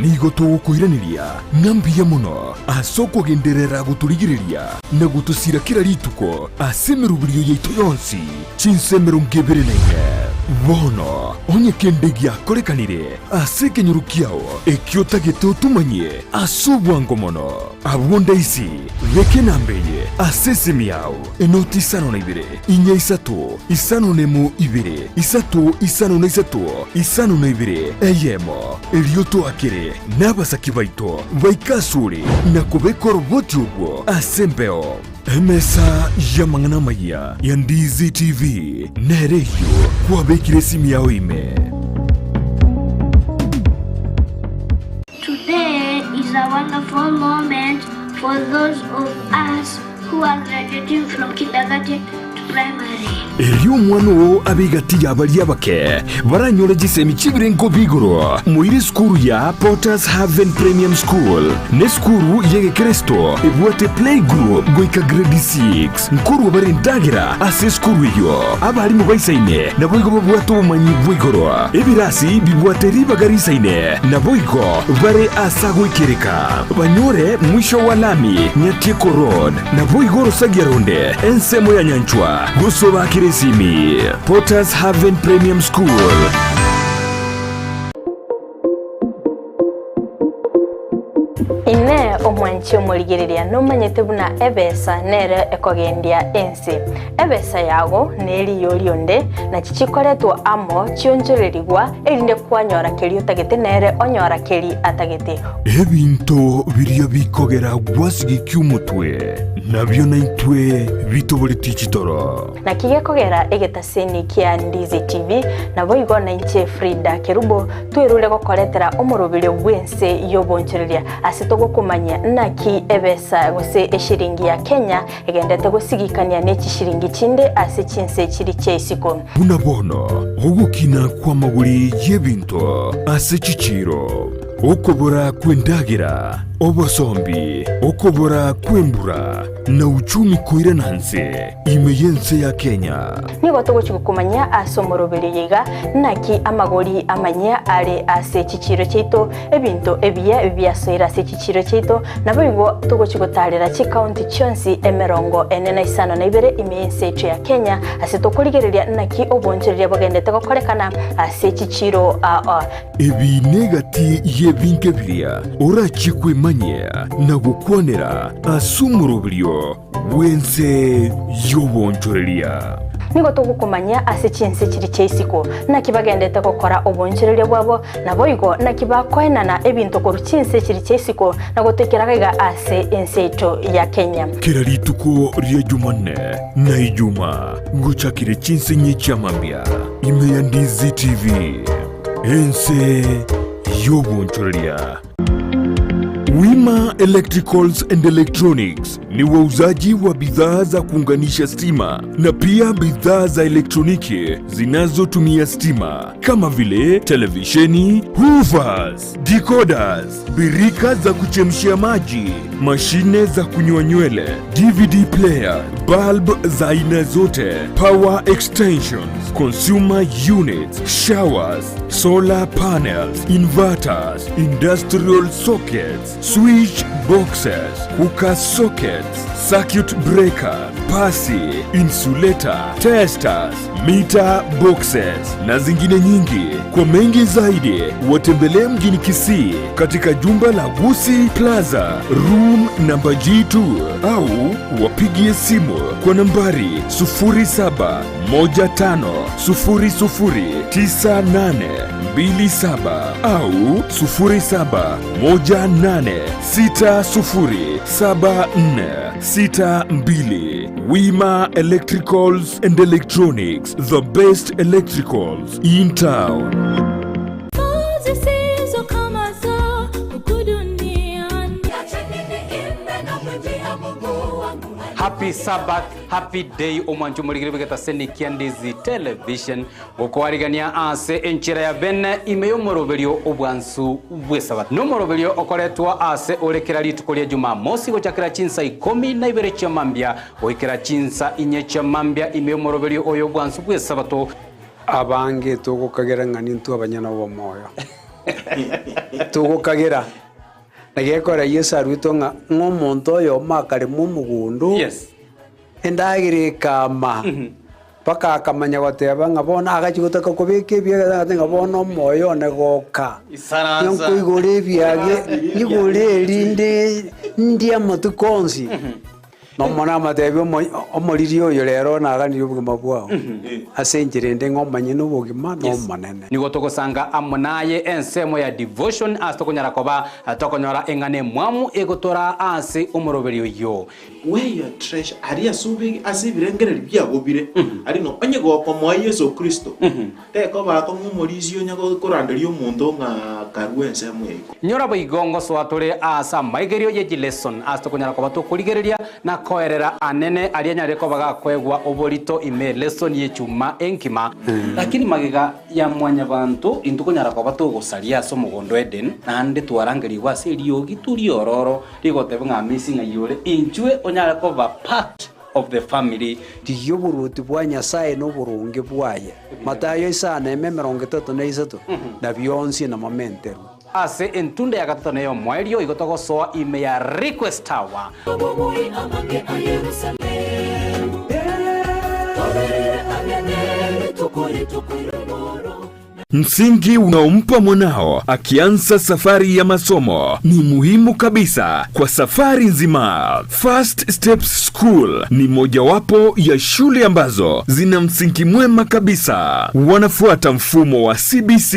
nigo togokoiraneria ng'a mbuya mono ase okogenderera gotorigereria na gotosira kera rituko ase emeroberio yaito yonsi chinsa 24. Bono onye kende giakorekanire ase ekenyoro kiao ekio otagete otomanyie ase obwango mono, abwo ndaisi beka enamba eye ase esimi yao, enoti isano na ibere, Inya isato, isano nemo ibere, isato isano na isato, isano na ibere, eyemo. Erio toakere nabasaki baito baike asore na kobeka oroboti orwo ase embeo. Emesa y'amang'ana amayia ya Ndizi TV nere eyio kwabekire esimi yao ime. Today is a wonderful moment for those of us who are graduating from kindergarten to primary. Erio omwana oo abe egati ya baria abake baranyore chisemi chi'ebirengo bi'igoro. Moire esukuru ya Potters Haven Premium School nesukuru y'egekeresto ebwate playgroup goika grade 6. Nkorwa bare endagera ase esukuru eyio. Abarimu baisaine naboigo babwate obomanyi bwa igoro. Ebirasi bibwate ribaga risaine naboigo bare ase agoikereka. Banyore mwisho wa lami Nyatieko Road, naboigo orosagia ronde ensemo ya Nyanchwa gose obakere esimi. Potters Haven Premium School. Inee omwanchi omorigereria nomanyete buna ebesa nere ekogendia ense? Ebesa yago neriyo rionde, nachi chikoretwa amo chionchorerigwa, erinde kwanyora keria otagete nere onyora keri atagete. Ebinto biria bikogera gwasigekia omotwe, nabio naintwe bitoboretie chitoro. Naki gekogera egetaseni kia Ndizi TV, naboigo nainche Frida Kerubo, twerure gokoretera omoroberio bw'ense y'obonchoreria, ase togokomanyia naki ebesa gose eshiringi ya Kenya egendete gosigikania ne chishiringi chinde ase chinse chiri chia isiko. Buna bono ogokina kw'amagori y'ebinto ase chichiiro, okobora kw'endagera. Obosombi, okobora kw'embura, na uchumi koirana nse ime y'ense ya Kenya. Nigo togochia gokomanyia ase omoroberio oyo iga, naki amagori amanyia are ase chichiiro chiaito, ebinto ebiya biasoire ase chichiiro chiaito, naboigo togochia gotaarera chikaunti chionsi emerongo ene na isano na ibere ime y'ense yaito ya Kenya, ase tokorigereria naki oboonchoreria bogendete gokorekana ase chichiiro ao. Ebi negati y'ebinto ebiria orachie kwemanyia na gokwanera ase omoroberio bw'ense y'oboonchoreria. Nigo togokomanyia ase chinse chiria chia isiko, naki bagendete gokora oboonchoreria bwabo, naboigo naki bakoenana ebinto korwa chinse chiria chia isiko na gotoikera gaiga ase ense yaito ya Kenya. Kera rituko ria Jumanne na Ijumaa ngochakire chinse inye chi'amambia ime ya Ndizi TV. Ense y'obonchoreria. Wima Electricals and Electronics ni wauzaji wa bidhaa za kuunganisha stima na pia bidhaa za elektroniki zinazotumia stima kama vile televisheni, hoovers, decoders, birika za kuchemshia maji, mashine za kunyoa nywele, DVD player, bulb za aina zote, power extensions, consumer units, showers, solar panels, inverters, industrial sockets, switch boxes, cooker sockets, circuit breaker, pasi, insulator, testers, meter boxes na zingine nyingi. Kwa mengi zaidi watembelee mjini Kisii katika jumba la Gusii Plaza room namba G2 au wapigie simu kwa nambari 0715009827 au 0718607462. Wima Electricals and Electronics, the best electricals in town. Zisizo kama za huku duniani. Happy Sabbath, happy day omwancho morigere bwegetaseni kia Ndizi Television gokoarigania ase enchera ya bene ime y'omoroberio obwansu bw'esabato n'omoroberio okoretwa ase ore kera rituko ria Jumamosi gochakera chinsa ikomi na ibere chia mambia goikera chinsa inye chia mambia ime y'omoroberio oyo obwansu bw'esabato. Abange togokagera ng'a nintwe abanyene obomoyo. Togokagera, na gekora Yeso aruetwe ng'a ng'a omonto oyomo akarema omogondo, Yes. endagera ekama, mpaka akamanya goteba ng'a bono agachia gotaka kobeka ebiage agateba ng'a bono omoyo one goka. Isaransa. Nkoigora ebiage, nyigore erinde ndie amatuko onsi. Nomonene amatebie omoriri oyo rero naganirie obogima bwao, ase enchera ende ng'a omanye nobogima n'Omonene. Nigo togosanga amo naye ensemo ya devotion ase tokonyara koba tokonyora eng'ana emwamu egotoraa ase omoroberio oyio. Where your treasure, aria ase obe ase ebirengererio biago bire, aria no onye gokomoa Yeso Kristo, tekoba akong'u omorisia onye koranderia omonto ng'a karue ensemo ya iko. Nyora boigo ngosoa tore aase amaigerio ye chileson ase tokonyara koba tokorigereria na koerera anene aria anyare koba gakoegwa oborito ime lesson y'echuma enkima. Lakini magega ya mwanyabanto intwe konyara koba togosaria ase omogondo o Eden, naende twarangerigwe ase eriogi riororo rigoteba ng'a Amisi ng'ai ore, inchwe onyare koba part of the family. Rigia oboruoti bwa Nyasae na oboronge bwaye, Matayo isano eme emerongo etato na isato, na bionsi namamenterwe. Ase entunda ya gatato na ey'omoerio igo togosoa ime ya Request Tower. Msingi unaompa mwanao akianza safari ya masomo ni muhimu kabisa kwa safari nzima. First Steps School ni mojawapo ya shule ambazo zina msingi mwema kabisa. Wanafuata mfumo wa CBC,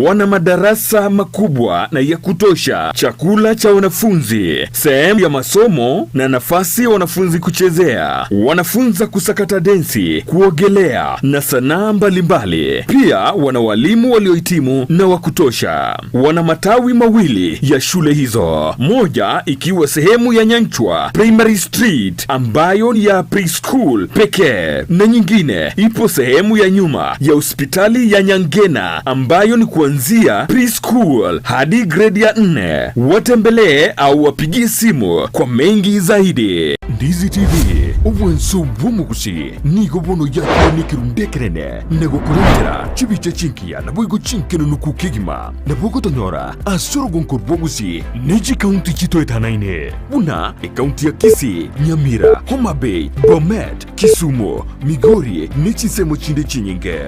wana madarasa makubwa na ya kutosha, chakula cha wanafunzi, sehemu ya masomo na nafasi ya wanafunzi kuchezea. Wanafunza kusakata densi, kuogelea na sanaa mbalimbali. Pia wana walimu walimu waliohitimu na wa kutosha. Wana matawi mawili ya shule hizo, moja ikiwa sehemu ya Nyanchwa Primary Street ambayo ni ya preschool pekee na nyingine ipo sehemu ya nyuma ya hospitali ya Nyangena ambayo ni kuanzia preschool hadi gredi ya nne. Watembelee au wapigie simu kwa mengi zaidi. Ndizi TV, obwanso bw'omogusi nigo bono yakire nekerundu ekenene na gokorentera chibicha chinkiya naboigo chinkenunuku kegima. Nabo ogotonyora ase orogonko rw'obogusi ne chikaunti chitoetanaine buna ekaunti ya Kisii, Nyamira, Homa Bay, Bomet, Kisumu, Migori ne chinsemo chinde chinyinge.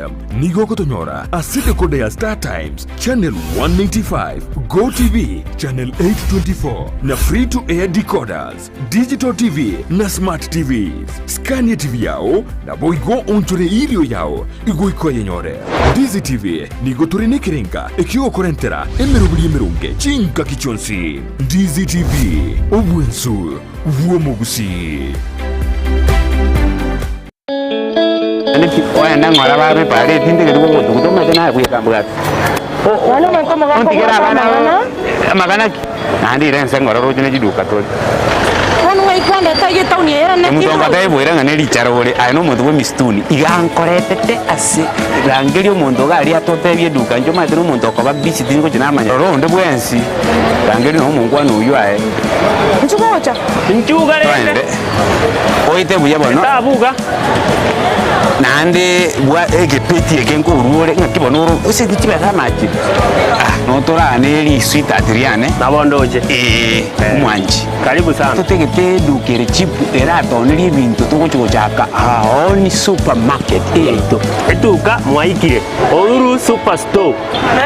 Nigo ogotonyora ase decoder ya Star Times, Channel 195, Go TV, Channel 824 na Free to Air decoders, Digital TV na Smart TVs. Scan TV yao naboigo onchore irio yao igoika oyenyore. Ndizi TV nigo tore nekerenga ekiogokorentera emeroberi emeronge chingaki chionsi. Ndizi TV, obwensu bw'omogusii. Oende ng'ora babe pare tintegeti gogotuguta omanyete naye bweka mbwate. Bono omonto omogaka Ontigere obwate abana amang'ana. amang'ana ki? Naende ira ense ng'ora roche ne chiduka tore. Bono ng'ai kwandeta iga etaoni eye ere naki Omonto roche? ngotebi boira ng'a ne richara ore, aye na omonto bw'emisituni, iga ankoretete ase rangeria omonto iga aria atotebie eduka inche omanyete na omonto okoba busy tingochi namanya. Rora onde bwensi, rangeria na omongwana oyio aye. Inchuo gocha. Toende. Oite buya bono. Naende bwa egepeti eke nkorua ore ng'aki bono oro ase chibesa amache ah notorane risweetheart riane. Nabo ndoche. Eeh omwanchi. Karibu sana. Totagete eduka ere cheap eratonerie ebinto togochi gochaka our own supermarket eyaito. Eduka mwaikire. Oruru super store.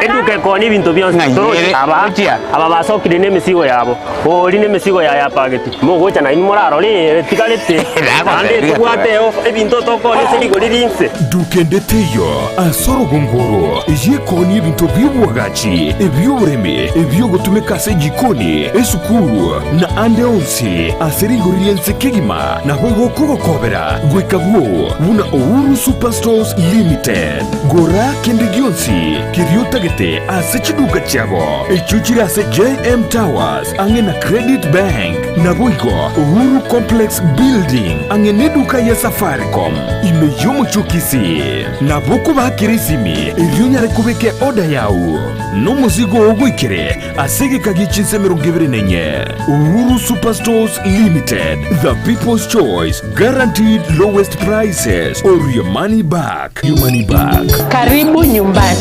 Eduka ekoonia ebinto bionsi. Ng'ai Toroche ere aba gochia? aba basokire na emesigo yabo. Ori nemesigo yaye apagete, mogocha nainwe morarore ere tigarete, naende tobwate eofa, ebinto tokoonia ase rigori rinse. Dukende teiyo ase orogongo oro, eyekoonia ebinto bi'oboagachi, ebi'oboremi, ebi'ogotumeka ase ejikoni, esukuru, na ande onsi ase rigori ri'ense kegima, naboigo okogokobera goika bwoo buna Uhuru Superstores Limited. Gora kende gionsi keria otagete ase chiduka chiabo, echio chire ase JM Towers ang'e na Credit Bank, naboigo Uhuru Complex Building ang'e neduka ya Safaricom ime y'omochie o Kisii. Nabo okobakera esimi erio onyare kobeka eorder yao nomozigo oo goikere ase egeka gie chinsa 24. Uhuru Superstores Limited, the people's choice, guaranteed lowest prices or your money back. Your money back. Karibu nyumbani.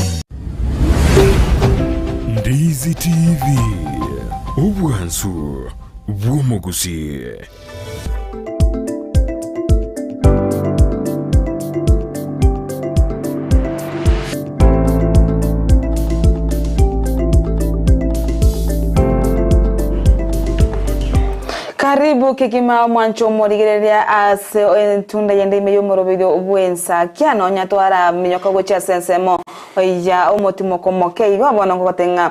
Ndizi TV, obwansu bw'omogusi. Karibu kegima omwancho omorigereria ase entunda yende ime y'omoroberio bw'ensakia nonya twaraminyoka gochia ase ensemo ya omotimoko omoke igo bono ngogote ng'a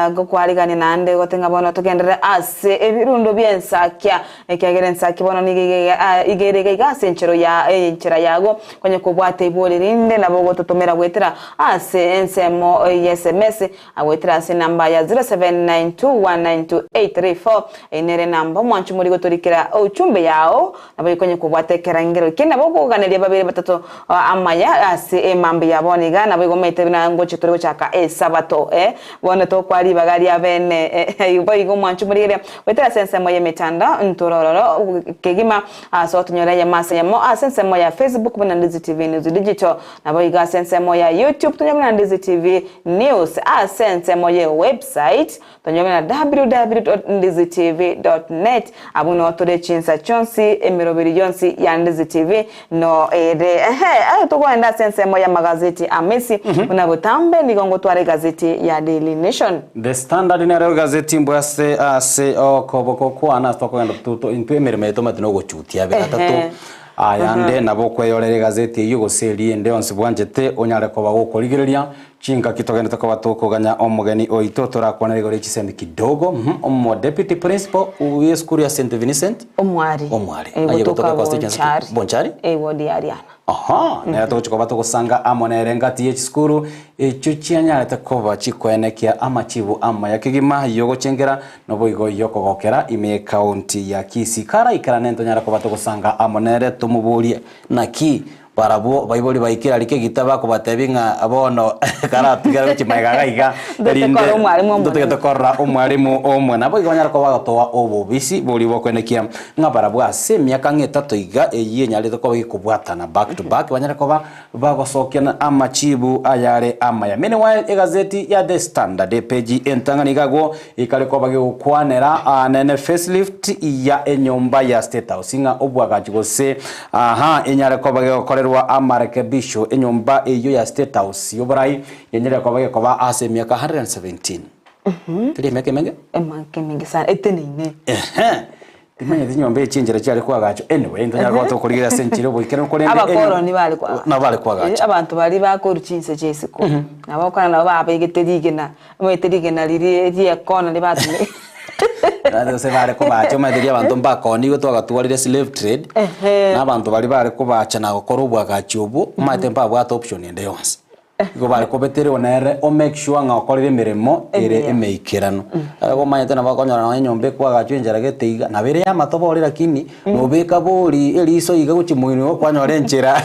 ngokwarigania naende gote ng'a bono togenderere ase ebirundo bi'ensakia ekiagera ensakia bono nigo iga ere iga iga ase enchero ya enchera yago konya kobwate ibori rinde nabo ogototomera goetera ase ensemo ya sms Agoetera ase enamba ya 0792192834 Eye nere enamba omwanchi omori gotorikera ochumbe yao nabo ikonye kobwata ekerangero eke nabo okoganeria babere batato amaya ase emambia ya bono iga nabo igo omanyete buna ngochia tore gochaka esabato eh bono tokwa ribaga ria bene eh boigo omwanchi omorigereria goetera ase ensemo y'emetandao ntorororo kegima ase otonyore eyemo ase eyemo ase ensemo ya Facebook buna Ndizi TV News Digital Naboigo ase ensemo ya YouTube tonyore buna Ndizi TV News, ase ensemo ye website tonyore buna www.ndizitv.net. Abwo noo tore chinsa chionsi, emeroberi yonsi ya Ndizi TV noo ere. Ehe, aye togenda ase ensemo y'amagazeti a Messi, buna botambe nigo ngotwara egazeti ya Daily Nation. The Standard nero egazeti mbwe ase ase okoboko kwane ase tokogenda intwe emeremo yaito omanyete nogochutia bigatato. Ehe. Ayande nabo okweyorera egazeti eyio gose eria ende yonsi bwanchete onyare koba gokorigereria. Chingaki togenderete koba tokoganya omogeni oito torakwanere igoro ye chisemi kidogo. Mhm, Omo deputy principal bw'esukuru ya St Vincent Omwari. Omwari. Eh, Aye gotoka gotoka constituency ki? Bonchari. Bonchari? Eh, ward ya Ariana. Aha, nere togochia koba togosanga amo nere ngati ye chisukuru echio chianyarete koba chikoenekia amachibu amaya kegima yogochengera naboigo yokogokera ime y'ecounty ya Kisii. Karaikerane ntonyare koba togosanga amo nere tomoborie naki Barabwo baibori baikire aria kegita bakobatebia ng'a bono karatigare gochia magega iga iga, Ntotete erinde korora omwalimu omonene. ntotagete korora omwalimu omwe. Naboigo banyare koba bagotoa obobisi boria bokwenekia ng'a barabwo ase emiaka ng'a etato iga eyio enyarete koba gekobwatana back to back banyare koba bagosokia amachibu ayare amaya. Meanwhile egazeti ya The Standard epeji entang'ani iga agwo ekare koba gegokwanera anene facelift ya enyomba ya State House ng'a obwagachi gose Aha, enyare koba gegokorerwa amarekebisho enyomba eyio ya State House y'oborai yenyare koba gekoba ase emiaka 117. Teri emiaka emenge? Emaka emenge sana eteneine. Ehe. Timanyeti chinyomba echi chinchera chiare koagachwa anyway ntonyare koba tokorigereria ase enchera oboikeranu korende Abakoroni bare koagacha. Nabo bare koagacha. Abanto baria bakorwa chinse chia isiko nabo okonyora nabo babegete rigena Omanyete rigena riria ri'ekona ribatumire. Naende gose bare kobacha omanyete riria abanto mbakonigwe twagatwarire slave trade, Ehe. na abanto baria bare kobacha na gokora obwagachi obwo, omanyete mbabwate option ende yonsi. Igo bare kobetererwa nere o make sure ng'a okorire emeremo ere Emiya. emeikeranu. Ekero omanyete nabo okonyora nonye enyomba ekoagachwa enchera gete iga, nabo ere ya amatobori lakini nobeka bori eriso iga gochia moino igo kwanyora enchera.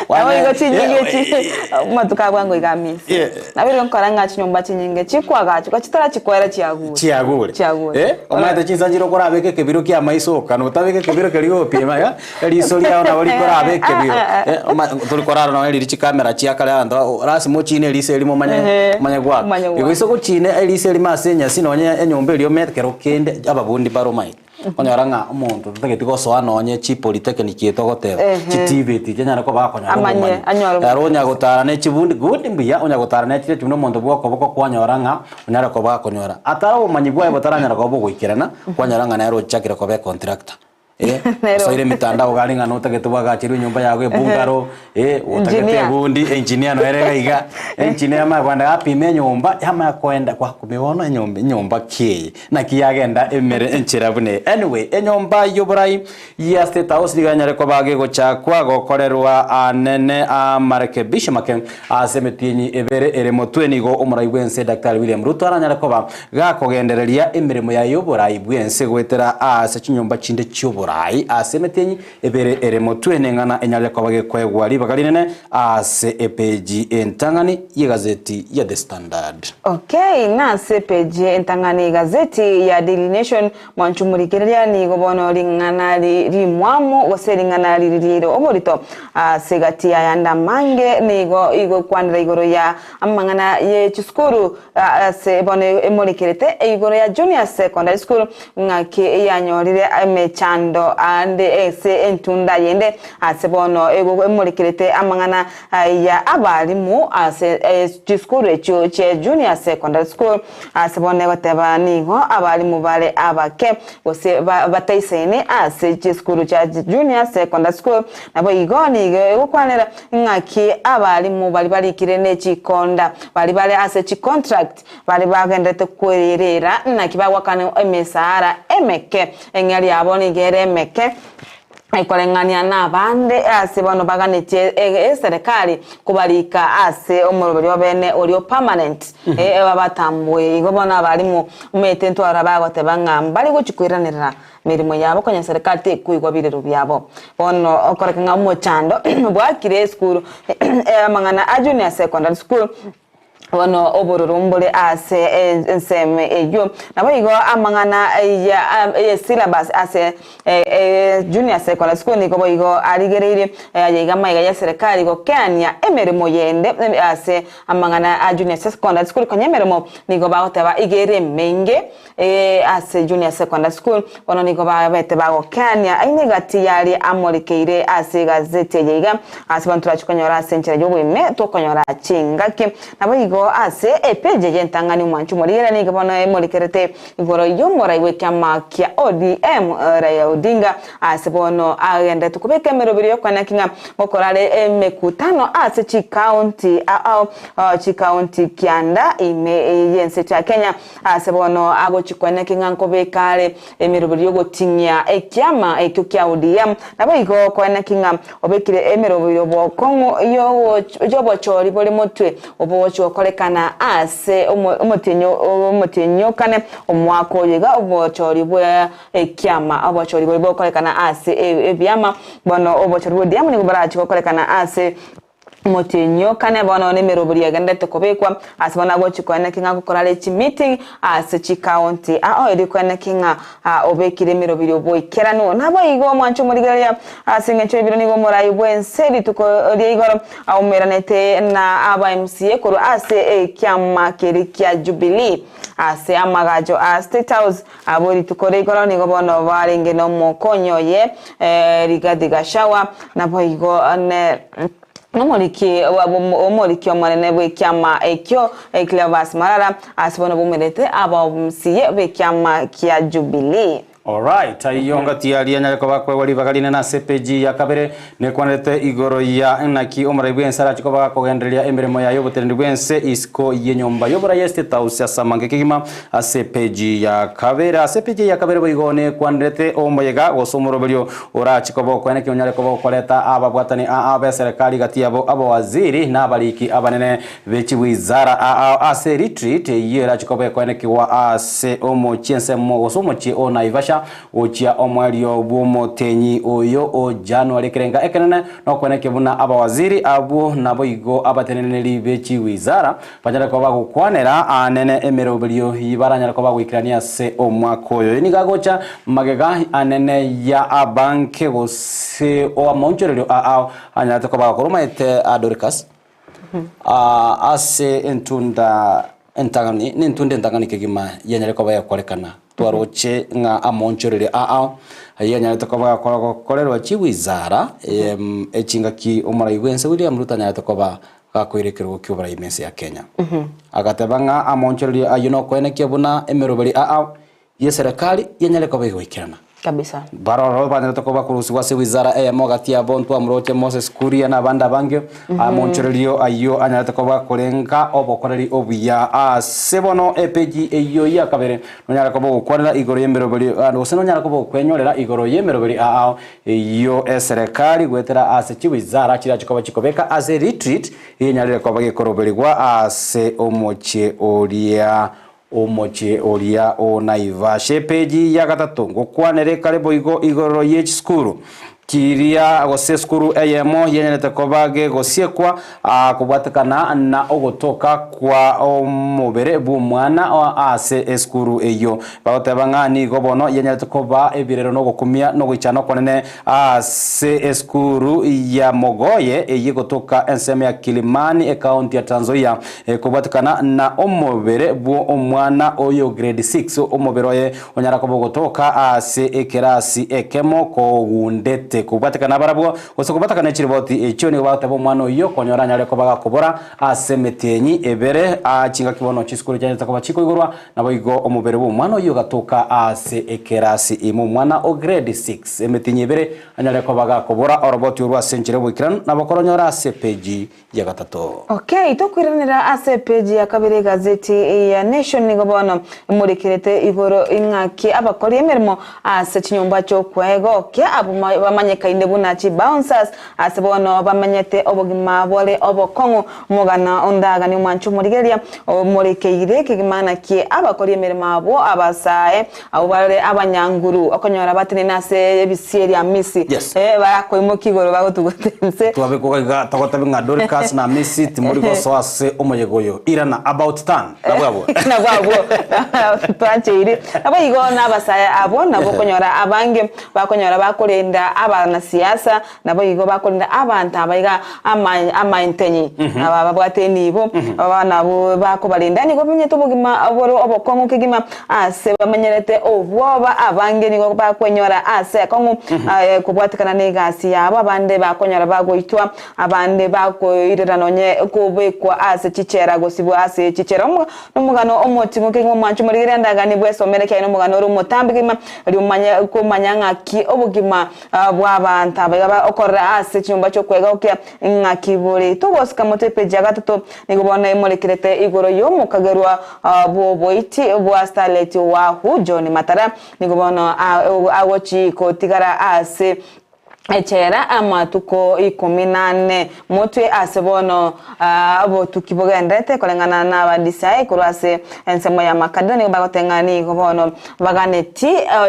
Nabo igo chinyinge echi amatuko a bwango iga amisi. Yeah. Nabo igo nkora ng'a chinyomba chinyinge chikwagachwa chitarachikwera chiagure. Chiagure. Chiagure. Eh, omanyete chinsa nchire okorabeka ekebiro kia amaiso oka, notabeka ekebiro keria ogopima iga, eriso riao nabo rikoraba ekebiro. Eh, oma tori korara nonye riria chikamera chia kare abanto lasima ochine eriso erimo omanye Ehe, omanye goaka. omanye Igo goaka. ase ogochina eriso erimo ase enyasi nonye enyomba eria omanyete kero kende ababundi mbare omanyete. Okonyora ng'a omonto tatageti gosoa nonye chipolytechnic eye togoteba, Ehe. chiTVET echi anyare koba akonyora Amanye, obomanyi. anyore Ere obomanyi. onya gotara ne chibundi, good mbuya, onya gotara ne chire chibunda omonto bwa okoboko kwanyora ng'a onyare koba akonyora. Atara obomanyi bwaye botaranyara koba bogoikerana, kwanyora ng'a nere ochakire koba econtractor. Eh, Nere osoire emitandao iga aria ng'a notagete bwagacherwe enyomba yago ebungaro, eh, otagete Engineer. ebundi, engineer noere iga iga, engineer amanye kogenda apime enyomba, yamanya koenda gwakumia bono enyomba enyomba ki eye. Naki yagenda emere enchera buna eye. Anyway, enyomba y'oborai ya State House nigo yanyare koba gegochakwa gokorerwa anene amarekebisho make ase emetienyi ebere ere motwe. Nigo omorai bw'ense Daktari William Ruto aranyare koba gakogendereria emeremo yaye y'oborai bw'ense goetera ase chinyomba chinde chi'oborai ase emetienyi ebere ere motwe neng'ana enyare koba gekoegwa ribaga rinene ase epeji entang'ani y'egazeti ya The Standard. Okay, nase epeji entang'ani y'egazeti ya Daily Nation, mwanche omorigereria nigo bono ring'ana rimwamu gose ring'ana riri riire oborito ase egati y'ayande amange nigo igokwanera igoro ya amang'ana ye chisukuru Ase bono emorekerete igoro ya Junior Secondary School ng'aki yanyorire emechando ande ase entunda yende. Ase bono emorekerete amang'ana ya abalimu ase chisukuru echio chia Junior Secondary School. Ase bono egoteba nigo abalimu bare abake gose bataisaine ase chisukuru chia Junior Secondary School. Naboigo nigo egokwanera Ng'aki abalimu baria barikire ne chikonda, baria bare ase chicontract, baria bagenderete kwerera, naki bagwakana emesaara emeke, eng'eria yabo nigo ere emeke, ekoreng'ania nabande ase bono baganetie eserekari kobarika ase omoroberi obene oria o permanent, babatambue. Igo bono abalimu omanyete ntwarora bagoteba ng'a mbari gochia koiranerera Meremo yabo konya serikali tekoigwa birero biabo. Bono okoreka ng'a omochando bwakire esukuru amang'ana a junior secondary school bono obororo mbore ase ensemo eyio. Naboigo amang'ana ya esyllabus ase junior secondary school nigo boigo arigereirie ayaiga amaiga ya serikali gokeania emeremo yende ase amang'ana a junior secondary school konya emeremo nigo bagoteba iga ere emenge. Ee, ase Junior Secondary School, bono nigo babete bagokeania aina egati y'aria amorekeire ase egazeti eye iga, ase bono torachi konyora ase enchera y'oboime tokonyora chingaki. Naboigo. igo ase epeji eye entang'ani omwanchi omorigereria nigo bono emorekerete igoro y'omorai bw'ekiama kia ODM Raila Odinga ase bono agenderete kobeka emeroberi y'okwanaki ng'a ngokora are emekutano ase chikaunti ao ao chikaunti kianda ime y'ense ya Kenya ase bono agochikwanaki ng'a nkobeka are emeroberi y'ogoting'ia ekiama ekio kia ODM naboigo kwanaki ng'a Obekire emerobo y'obokong'u y'obochori bore motwe, obogochi gokorekana ase omotienyi o kane omwaka oyo iga, obochori bw'ekiama, obochori boria bogokorekana ase ebiama. Bono obochori bw'odiamu nigo borachi gokorekana ase omotienyi o kane. Bono nemeroberi yagendererete kobekwa ase bono agochi koeneki ng'a gokora are chimeeting ase chikaunti ao erio koeneki ng'a Obekire emerobiri boikeranu. Naboigo omwanche omorigereria ase engencho y'ebiro nigo omorai bw'ense rituko ria igoro aumeranete na aba MCA korwa ase ekiama keria kia Jubilee ase amagacho a State House. Abwo rituko ria igoro nigo bono barenge nomokonyi oye Rigathi Gachagua naboigo ne Nomoriki omoriki omonene bw'ekiama ekio, Cleophas Malala, ase bono baumerete abaomusiye b'ekiama kia Jubilee. Alright, ayio ngati aria nyare koba kwegwa ribaga rinene ase epeji ya kabere nekwanerete igoro ya naki omorai bw'ense arache koba gakogendereria emeremo yaye oboteneneri bw'ense isiko y'enyomba y'oborai ya State House ase amange kegima ase epeji ya kabere. Ase epeji ya kabere boigo nekwanerete omoyega gose omoroberio Orache koba okweneki onyare koba okoreta ababwatani aa b'eserekari gati yabo abawaziri na abariki abanene be chiwizara aa ase retreat eyio erache koba ekoenekigwa ase omochie ensemo gose omochie o Naivasha gochia omoerio bw'omotenyi oyo o January ekerenga ekenene nokwenekia buna abawaziri abwo naboigo abateneneri be chiwizara Banyare koba bagokwanera aanene emeroberio baranyare koba bagoikerania ase omwaka oyo. Oyo nigo agocha magega anene ya abanke gose amaonchorerio ao anyarete koba agokora omaete a Dorcas ase entunda entang'ani nentunda entang'ani kegima yanyare koba egokorekana. Twaroche ng'a amaonchorerio ao ayanyarete koba agokorerwa chiwizara echingaki omorai bw'ense William Ruto anyarete koba gakoira ekerogo ki'oborai ime ense ya Kenya. Agateba ng'a amaonchorerio ayio nokoenekia buna emeroberi ao y'eserekari yanyare koba egoikerana. Kabisa. Baroro banyarete koba korusigwa ase wizara eyemo gati yabo ntwamoroche Moses Kuria na abande abange. Amaonchorerio ayio anyarete koba korenga obokoreri obuya ase bono epeji eyio ya kabere nonyare koba ogokwanera igoro y'emeroberi gose nonyare koba okwenyorera igoro y'emeroberi ao Eyio eserekari goetera ase chiwizara chirache koba chikobeka ase retreat enyarire koba gekoroberigwa ase omochie oria omochie oria o Naivasha. Epeji ya gatato ngokwanere kare boigo igoro ye chisukuru chiria gose esukuru eyemo yenyarete koba gegosiekwa kobwatekana na ogotoka kwa omobere bw'omwana ase esukuru eyio. Bagoteba ng'a nigo bono yenyarete koba ebirero na ogokumia na ogoichana okonene ase esukuru ya Mogoye eyio egotoka ensemo ya Kilimani ekaunti ya Trans Nzoia kobwatekana na omobere bwo omwana oyo grade 6 omobere oye onyara koba ogotoka ase ekerasi ekemo kogundete kobwatekana barabwo gose kobwatekana ne chiriboti echio nigo bagoteba omwana oyio konyora anyare koba gakobora ase emetienyi ebere chingaki bono chisukuru chianyarete koba chikoigorwa Naboigo omobere bw'omwana oyio ogatoka ase ekerasi ime omwana o grade 6 emetienyi ebere anyare koba gakobora oroboti orwo ase enchera y'oboikeranu nabo koronyora ase epeji ya gatato. Okay, tokoiranera ase epeji ya kabere egazeti ya Nation nigo bono emorekerete igoro ing'aki abakori emeremo ase chinyomba chi'okwegokia abwo bamanyekaine buna chibouncers ase bono bamenyete obogima bore obokong'u Omogana onde aganie omwancho omorigereria, omorekeire kegima naki abakori emeremo abwo abasae, abwo bare abanyanguru, okonyora batenene ase ebisieri Amisi, Yes. eh, barakoimokia igoro bagotuguta inse. Twabekwa iga togotebia ng'a Dorcas na Amisi timori gosoa ase omoyega oyo. Irana, about turn. Nabwo abwo. Nabwo abwo twancheiri. Naboigo nabasae abwo nabo okonyora abange bakonyora bakorenda aba. Abanasiasa naboigo bakorenda abanto aba iga amaentenyi, aba babwate enibo, aba nabwo bakobarenda. Nigo bamenyete obogima bore obokong'u kegima ase bamenyerete obwoba. Abange nigo bakwenyora ase akong'u kobwatekana negasi yabo, abande bakonyora bagoitwa, abande bakoirera nonye kobekwa ase chichela gosibwa ase chichela. Nomogano omoting'u kegima omwancho morigereria endagani bwesomere ekiagera nomogano ore omotambe kegima erio omanye komanya ng'aki obogima bw'abanto aba iga okorora ase chinyomba chi'okwegokia ng'aki bore. Togosika motwe epeji ya gatato nigo bono emorekerete igoro y'omokagerwa bw'oboiti bwa Starlet Wahu John Matara nigo bono agochi kotigara ase Echela amatuko ikomi na ane motwe ase bono obotuki bogendererete koreng'ana n'Abadisai korwa ase ensemo ya Makedonia nigo bagoteba ng'a nigo bono baganeti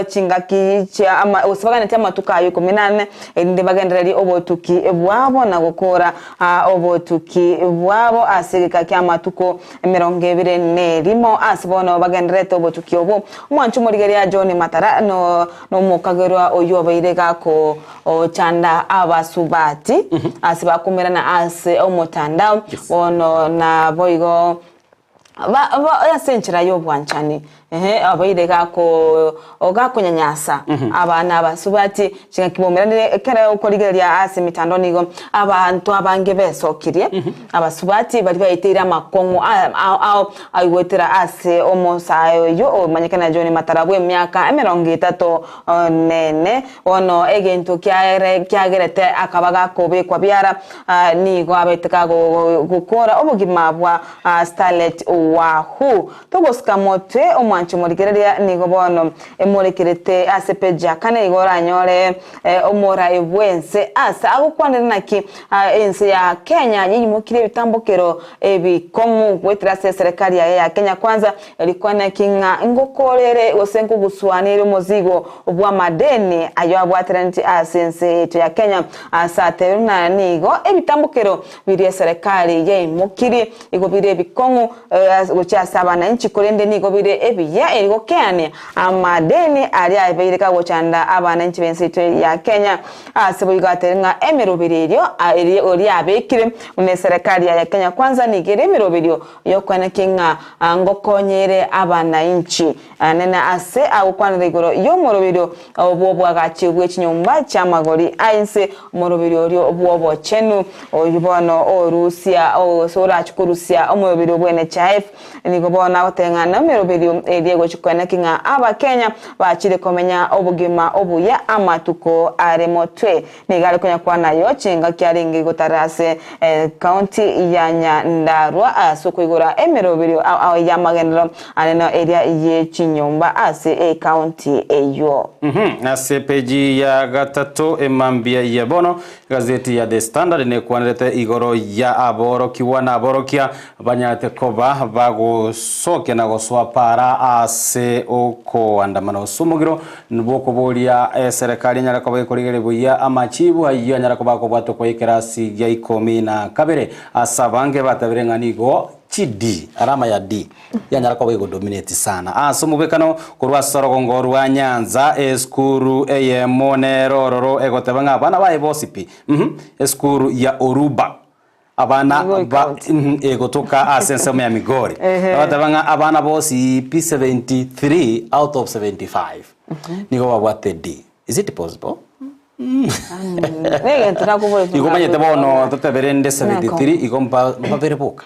chingaki chia ama gose baganeti amatuko ayio ikomi na ane erinde bagendererie obotuki bwabo na gokora obotuki bwabo ase egeka ki'amatuko emerongo ebere nerimo ase bono bagendererete obotuki obwo. Omwancho omorigereria John Matara no Nomokagerwa oyio obeire gakochanda abasubati ase bakomerana ase omotandao, bono naboigo ase enchera y'obwanchani, ehe, obeire gako gakonyanyasa abana abasubati chingaki baumeranire ekero okorigereria ase emetandao nigo abanto abange besokirie, abasubati baria baeteire amakong'u ao ao Aigwetera ase omosae oyio omanyekana John Matara bw'emiaka emerongo etato nene. Bono egento kiagerete akaba gakobekwa biara nigo abete kagokora obogima bwa Starlet Wahoo. Togosika motwe omwancho morigereria nigo bono emorekerete ase page ya kane igo oranyore omorai bwense ase agokwanera naki ense ya Kenya yeimokirie ebitambokero Ebikong'u goetera ase eserekari yaye ya Kenya Kwanza rikwana ki ng'a ngokorere gose nkogusuanere omozigo bw'amadeni ayio abwateraneti ase ense yaito ya Kenya. Ase atebire buna nigo ebitambokero biria eserekari yaimokirie igo bire ebikong'u gochia ase abananchi korende nigo bire ebiya eri gokeania amadeni aria abeire kagochanda abananchi b'ense yaito ya Kenya. Ase boigo atebire ng'a emeroberi erio eria abekire Buna eserekari ya Kenya Kwanza nigo ere emeroberio y'okoenekia ng'a ngokonyere abanainchi nene ase agokwanera igoro y'omoroberio bw'oboagachi bwe chinyomba chi'amagori a inse, omoroberio orio bw'obochenu oyio bono orusia gose orache korusia omoroberio bwe NHIF. Nigo bono agoteba ng'a nemeroberio eria egochia koenekia ng'a Abakenya bachire komenya obogima obuya amatuko are motwe. Nigo are konyakwana ayio chingaki arenge gotara ase ekaunti ya Nyandarua ase okoigora emeroberio y'amagenderero anene eria ye chinyomba ase ekaunti eyio. Ase peji ya gatato emambia ya bono, egazeti ya The Standard nekwanerete igoro ya aborokigwa na aborokia Banyarete koba bagosokia na gosoa para ase okoandamana gose omogiro bw'okoboria eserekari enyare koba gekorigereria buya amachibu ayio anyare koba akobwatwa kwa ekerasi gia ikomi na kabere. Ase abange batabire ng'a nigo chi D, alama ya D, yanyara koba egodominate sana ase omobwekano korwa ase orogongo rwa Nyanza esukuru eyemo nero ororo egoteba ng'a abana baye bonsi pi, esukuru ya Oruba. Abana Migori ba County. mhm, egotoka ase ensemo ya Migori. Ehe. Bagateba ng'a abana bonsi pi 73 out of 75 nigo babwate D. Is it possible? Negento nakobora Igo omanyete bono totebe rende 73 igo mba mbabere boka.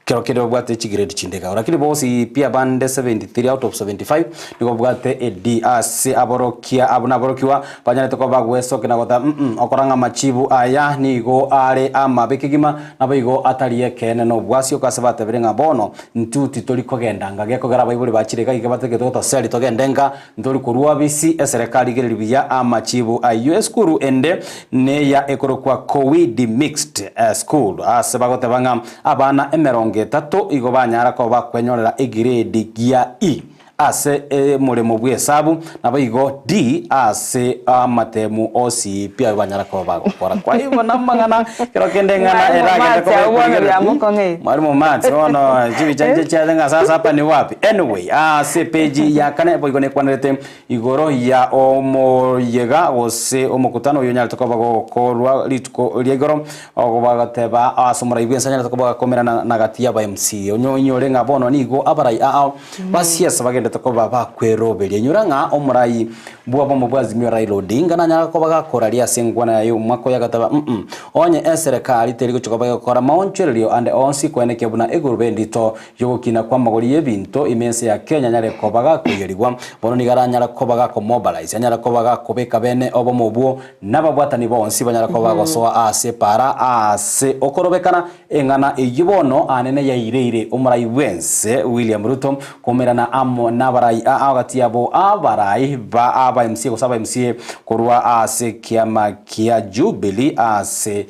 Kero kende babwate chigrade chinde iga. Lakini bonsi pi abande 73 out of 75 nigo babwate a D ase aborokia abwo naborokigwa banyarete koba bagwesokia na goteba mm okora ng'a amachibu aya nigo are amabe kegima naboigo atari ekeene na obwasioka ase batebire ng'a bono intwe titori kogenda nka gekogera abaibori bachire iga iga batagete gotoseri togende nka ntori korwa obisi eserekari rigereria buya amachibu ayio. Esukuru ende neya ekorokwa Kowidi Mixed School ase bagoteba ng'a abana emerongo etato igo banyara koba bakwenyorera egiredi gia E. ase omoremo bw'esabu, naboigo D ase amatemu onsi pi aye banyara koba bagokora. Kwa hivyo namang'ana kero kende eng'ana Mwalimu eragende Maths koba abwo bono ekorigereria. biamokong'eire. Mwalimu Maths bono chibicha inche chiaye ng'a sasa hapa ni wapi? Anyway, ase epeji ya kane boigo nekwanerete Igoro ya omoyega gose omokutano oyio onyarete koba gokorwa rituko ria igoro, ogobateba ase omorai bw'ense anyarete koba gakomerana na gati y'aba MC. Onye oinyore ng'a bono nigo abarai ao ba siasa bagenderete koba bakweroberia. Inyora ng'a omorai bw'obomo bwa Azimio Raila Odinga nanyare koba gakoraria ase enkwana yaye omwaka oyo agateba mm onye eserekari teri gochia koba egokora maonchorerio ande onsi koenekia buna egurube endito Y'ogokina kw'amagori y'ebinto ime ense ya Kenya anyare koba gakoiyerigwa, bono nigo aranyare koba gakomobilize, anyare koba gakobeka bene obomo obwo nababwatani bonsi banyare koba bagosoa aase epaara aase okorobekana eng'ana eyio bono anene yaireire omorai bw'ense William Ruto koumerana amo nabarai aa gati yabo abarai ba aba MCA gose aba MCA korwa aase ekiama kia Jubilee aase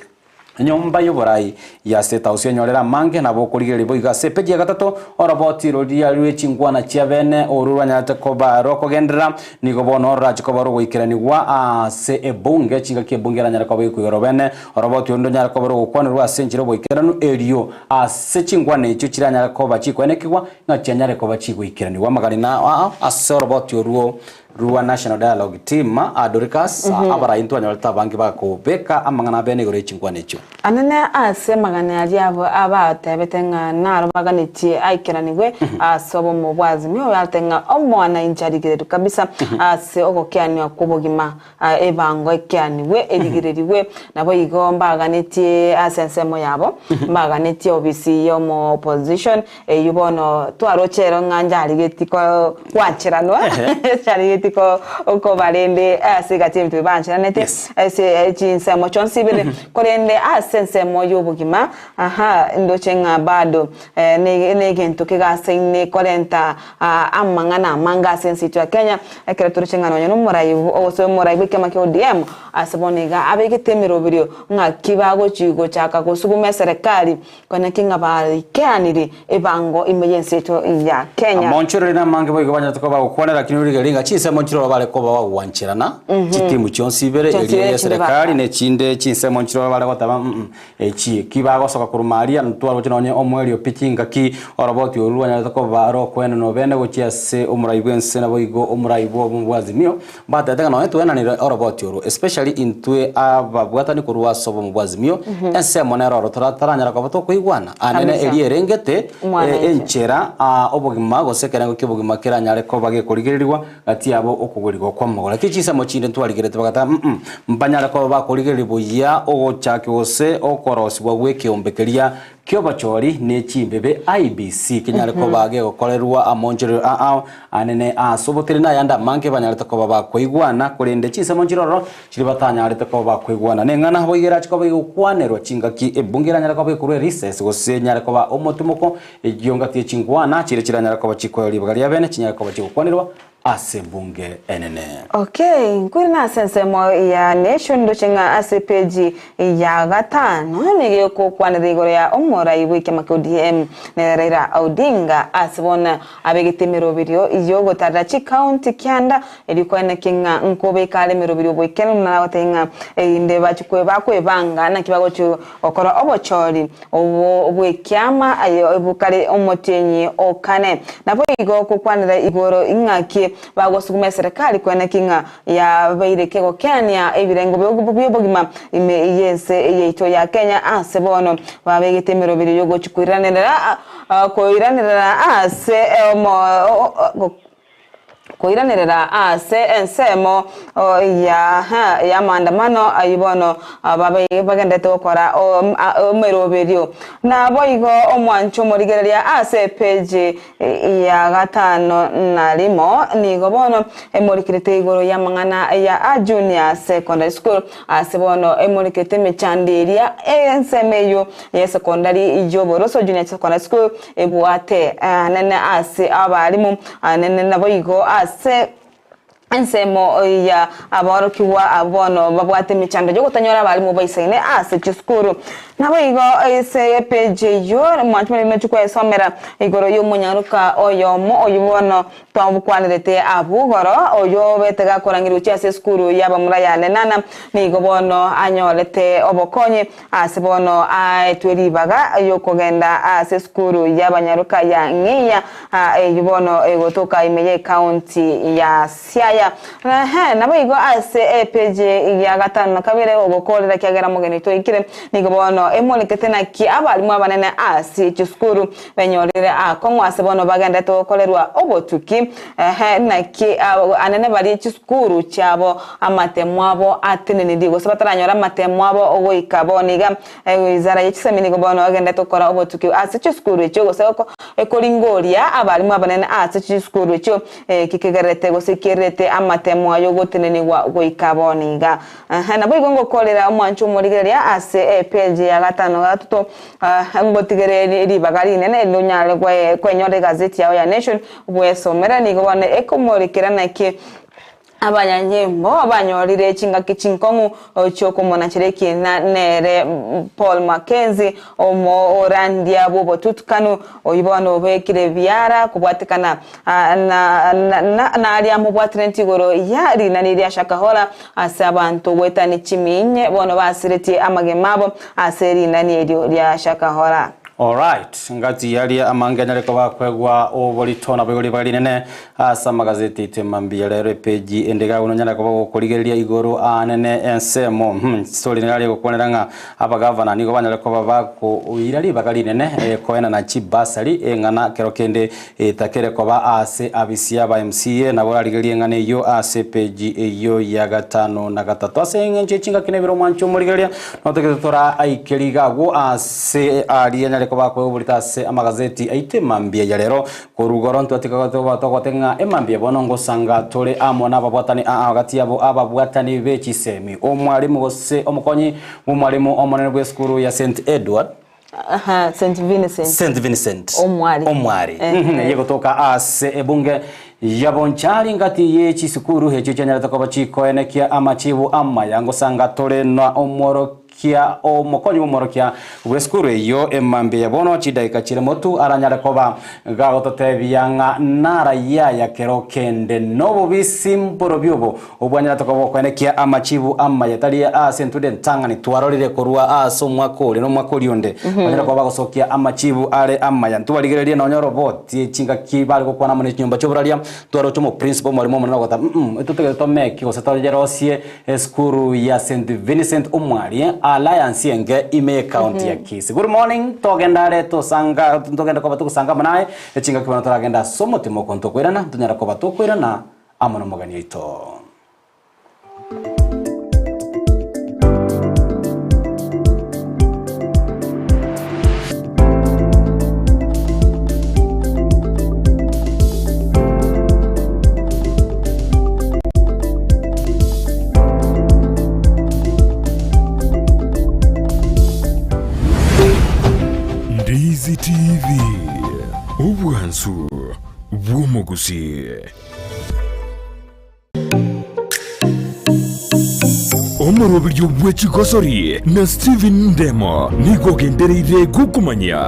Enyomba y'oborai ya State House enyorere amange nabo okorigereria boigo ase epeji ya gatato oroboti roria rwe chinkwana chia bene oru rwanyarete koba rokogenderera nigo bono rorache koba rogoikeranigwa ase ebunge chingaki ebunge eranyare koba ekoigorwa bene oroboti oru ndonyare koba rogokwanerwa ase enchera oboikeranu erio ase chinkwana echio chiranyare koba chikoenekigwa ng'a chianyare koba chigoikeranigwa amagani na ase oroboti orwo Rua National Dialogue Team, Dorcas, abarai ntwanyorete abange bakobeka amang'ana abene igoro ye chinkwana echio. Anene ase amagana aria abo abatebete ng'a naro baganetie aikeranigwe ase obomo bwa Azimio, oyoarete ng'a omwananchi arigererwe kabisa ase ogokeanigwa kw'obogima, ebango ekeanigwe erigererigwe. Naboigo mbaganetie ase ensemo yabo, mbaganetie obisi y'omo opposition Eyio bono twaroche ero ng'a ncharigetie ko gwancheranwa, ncharigetie ko koba rende ase egati y'ebinto ebi bancheranete Yes. ase chinsemo chionsi ibere, korende ase ensemo y'obogima aha ndoche ng'a bado ne negento kegasaine korenta amang'ana amange ase ense yaito ya Kenya, ekero toroche ng'a nonye na omorai gose omorai bw'ekiama kia ODM ase bono iga abegete emeroberio ng'aki bagochi gochaka gosuguma eserekari Kwanaki ng'a baikeanire ebango ime y'ense yaito ya Kenya. Amaonchoreri namange boigo banyarete koba bagokwana, lakini origererie ng'a chinsemo nchiroro bare koba bagwancherana, chitimu chionsi ibere, Chionsi eria ibere ya chinde eserekari baka. na echinde chinsemo nchiroro bare goteba mm echi ki bagosoka korwa aria ntwaroche nonye omoerio pi chingaki oroboti oru rwanyarete koba rokwenenwa bene gochia ase omorai bw'ense naboigo omorai bw'obomo bwa Azimio Mbatebete ng'a nonye twenanire oroboti oro, especially intwe ababwatani korwa ase obomo bwa Azimio, ensemo nero oro torataranyara koba tokoigwana. Anene Kabisa. eria erengete Omwana inche. enchera obogima gose ekerengo ki'obogima keranyare koba gekorigererigwa gati yabo okogorigwa kw'amagoro. Lakini chinsemo chinde ntwarigerete bagateba mm mbanyare koba bakorigereria buya ogochakigwa gose okorosigwa gw'ekeombe keria Ki'obochori ne chimbebe, IEBC, kenyare koba gegokorerwa amonchorero ao anene ase obotere na ayande amange banyarete koba bakoigwana, korende chinsemo nchiroro chiria batanyarete koba bakoigwana. Neng'ana boigo erache koba egokwanerwa chingaki ebunge eranyare koba ekorwa erecess gose enyare koba omotimoko, eyio ngaki ye chinkwana chiria chiranyare koba chikoewa ribaga ria bene chinyare koba chigokwanerwa ase ebunge enene. Okay, nkoirana ase ensemo ya Nation ndoche ng'a ase epeji ya gatano nigo egokwanera igoro ya omorai bw'ekiama kia ODM nere Raila Odinga ase bono abegete emeroberio yogotarera chikaunti kianda erio koenekia ng'a nkobeka are emeroberio oboikeranu na nagotebia ng'a erinde bachie bakwebanga naki bagochi gokora obochori Obo bw'ekiama aye bokare omotienyi o kane. Naboigo gokwanera igoro ing'aki bagosuguma eserekari koeneki ng'a yabeire kegokeania ebirengo bi'obogima ime y'ense yaito ya Kenya ase bono babegete emeroberio y'ogochi koiranerera koiranerera ase omo Koiranerera ase ensemo y'amaandamano ayio bono bagenderete gokora emeroberio. Naboigo omwancho omorigereria ase epeji ya gatano na rimo nigo bono emorikerete igoro y'amang'ana ya Junior Secondary School ase bono emorikerete emechando eria ensemo eyio y'esekondari y'oboroso Junior Secondary School Ebwate anene ase abalimu, anene naboigo ase ensemo ya aborokigwa abwo bono babwate emechando y'ogotanyora abalimu baisaine ase chisukuru. Naboigo ase epeji eyio mwanche moremechwe kwesomera igoro y'omonyaroka oyomo oyio bono twamokwanerete abwo igoro, oyio obete gakorangerigwa gochia ase esukuru y'abamura ya Lenana, nigo bono anyorete obokonyi ase bono aetwe ribaga ri'okogenda ase esukuru y'abanyaroka ya Ng'eiya, eyio bono egotoka ime y'ecounty ya Siaya. Ehe, naboigo ase epeji ya gatano na kabere ogokoorera ekiagera omogeni toikire, nigo bono emorekete naki abalimu abanene ase chisukuru benyorire akong'u ase bono bagenderete gokorerwa obotuki. Ehe, naki anene baria chisukuru chiabo amatemo abo atenenirie gose bataranyora amatemo abo goika bono iga. Wizara ye chisemi nigo bono egenderete gokora obotuki ase chisukuru echio gose ekoringoria abalimu abanene ase chisukuru echio. Eki kegerete gose kiererete amatemo ay'ogotenenigwa goika bono iga. Naboigo ngokorera omwancho omorigereria ase epeji ya gatano gatato, ngotigere ribaga rinene erinde onyare kwenyora egazeti yao ya Nation bwesomere. Nigo bono ekomorikera naki Abanyanyimbo banyorire chingaki chinkong'u chi'okomonachera ekiina nere Paul Mackenzie, omorandia bw'obotutukanu, oyio bono obekire biara kobwatekana naria amobwataneti igoro ya rinani ria Shakahola ase abanto goetania chiminye bono basiretie amagima abo ase rinani erio ria Shakahola. Alright, ngati aria amange anyare koba akoegwa oborito naboigo ribaga rinene Ase amagazeti aito emambia rero epeji ende iga nonyare koba gokorigereria igoro aanene ensemo. Hmm, story nigo are gokwanera ng'a abagavana nigo banyare koba bakoira ribaga rinene eh, koenana chibasari eng'ana kero kende etakere koba ase abisi aba MCA nabo orarigererie eng'ana eyio ase epeji eyio ya gatano na gatato. Ase eng'encho ye chingaki na ebiro omwancho omorigereria notagete tora aike riga agwo ase aria anyare koba akoegwa oborito ase amagazeti aito emambia ya rero. Korwa igoro ntwatiga togote ng'a emambia bono ngosanga tore amo nababwatani aa gati yabo ababwatani be chisemi, omwalimu gose omokonyi bw'omwalimu omonene bw'esukuru ya St. Edward, Aha, St. Vincent. St. Vincent Omwari. Omwari Eh, Mhm, eh. eye gotoka ase ebunge ya Bonchari ngati ye chisukuru echio chianyarete koba chikoenekia amachibu amaya ngosanga tore na omworokia Kia omokonyi bw'omworokia bw'esukuru eyio emambia ya bono chidaika chire motu aranyare koba gagototebia ng'a narayaya kero kende nobobisi mborobio obo obwanyarete koba okoenekia amachibu amaya tari ase entude entang'ani twarorire korwa ase omwaka oria na omwaka oria onde banyare koba bagosokia amachibu are amaya ntwarigererie nonya orobotie chingaki bare gokwana amo ne chinyomba chi'oboraria twaroche omoprincipo omwalimu omonene ogoteba mm intotagete tomeki gose toyerosie Esukuru ya St. Vincent Omwari, Alliance enge ime y'ecounty ya Kisii. Good morning, togenda are tosanga togende koba togosanga amo naye, echingaki bono toragende ase omotima okonto okoirana, ntonyara koba tokoirana amo nomogeni oito. Ndizi TV, obwansu bw'omogusii. Omoroberio bwe chigosori na Stephen Ndemo nigo ogendereire gokomanyia.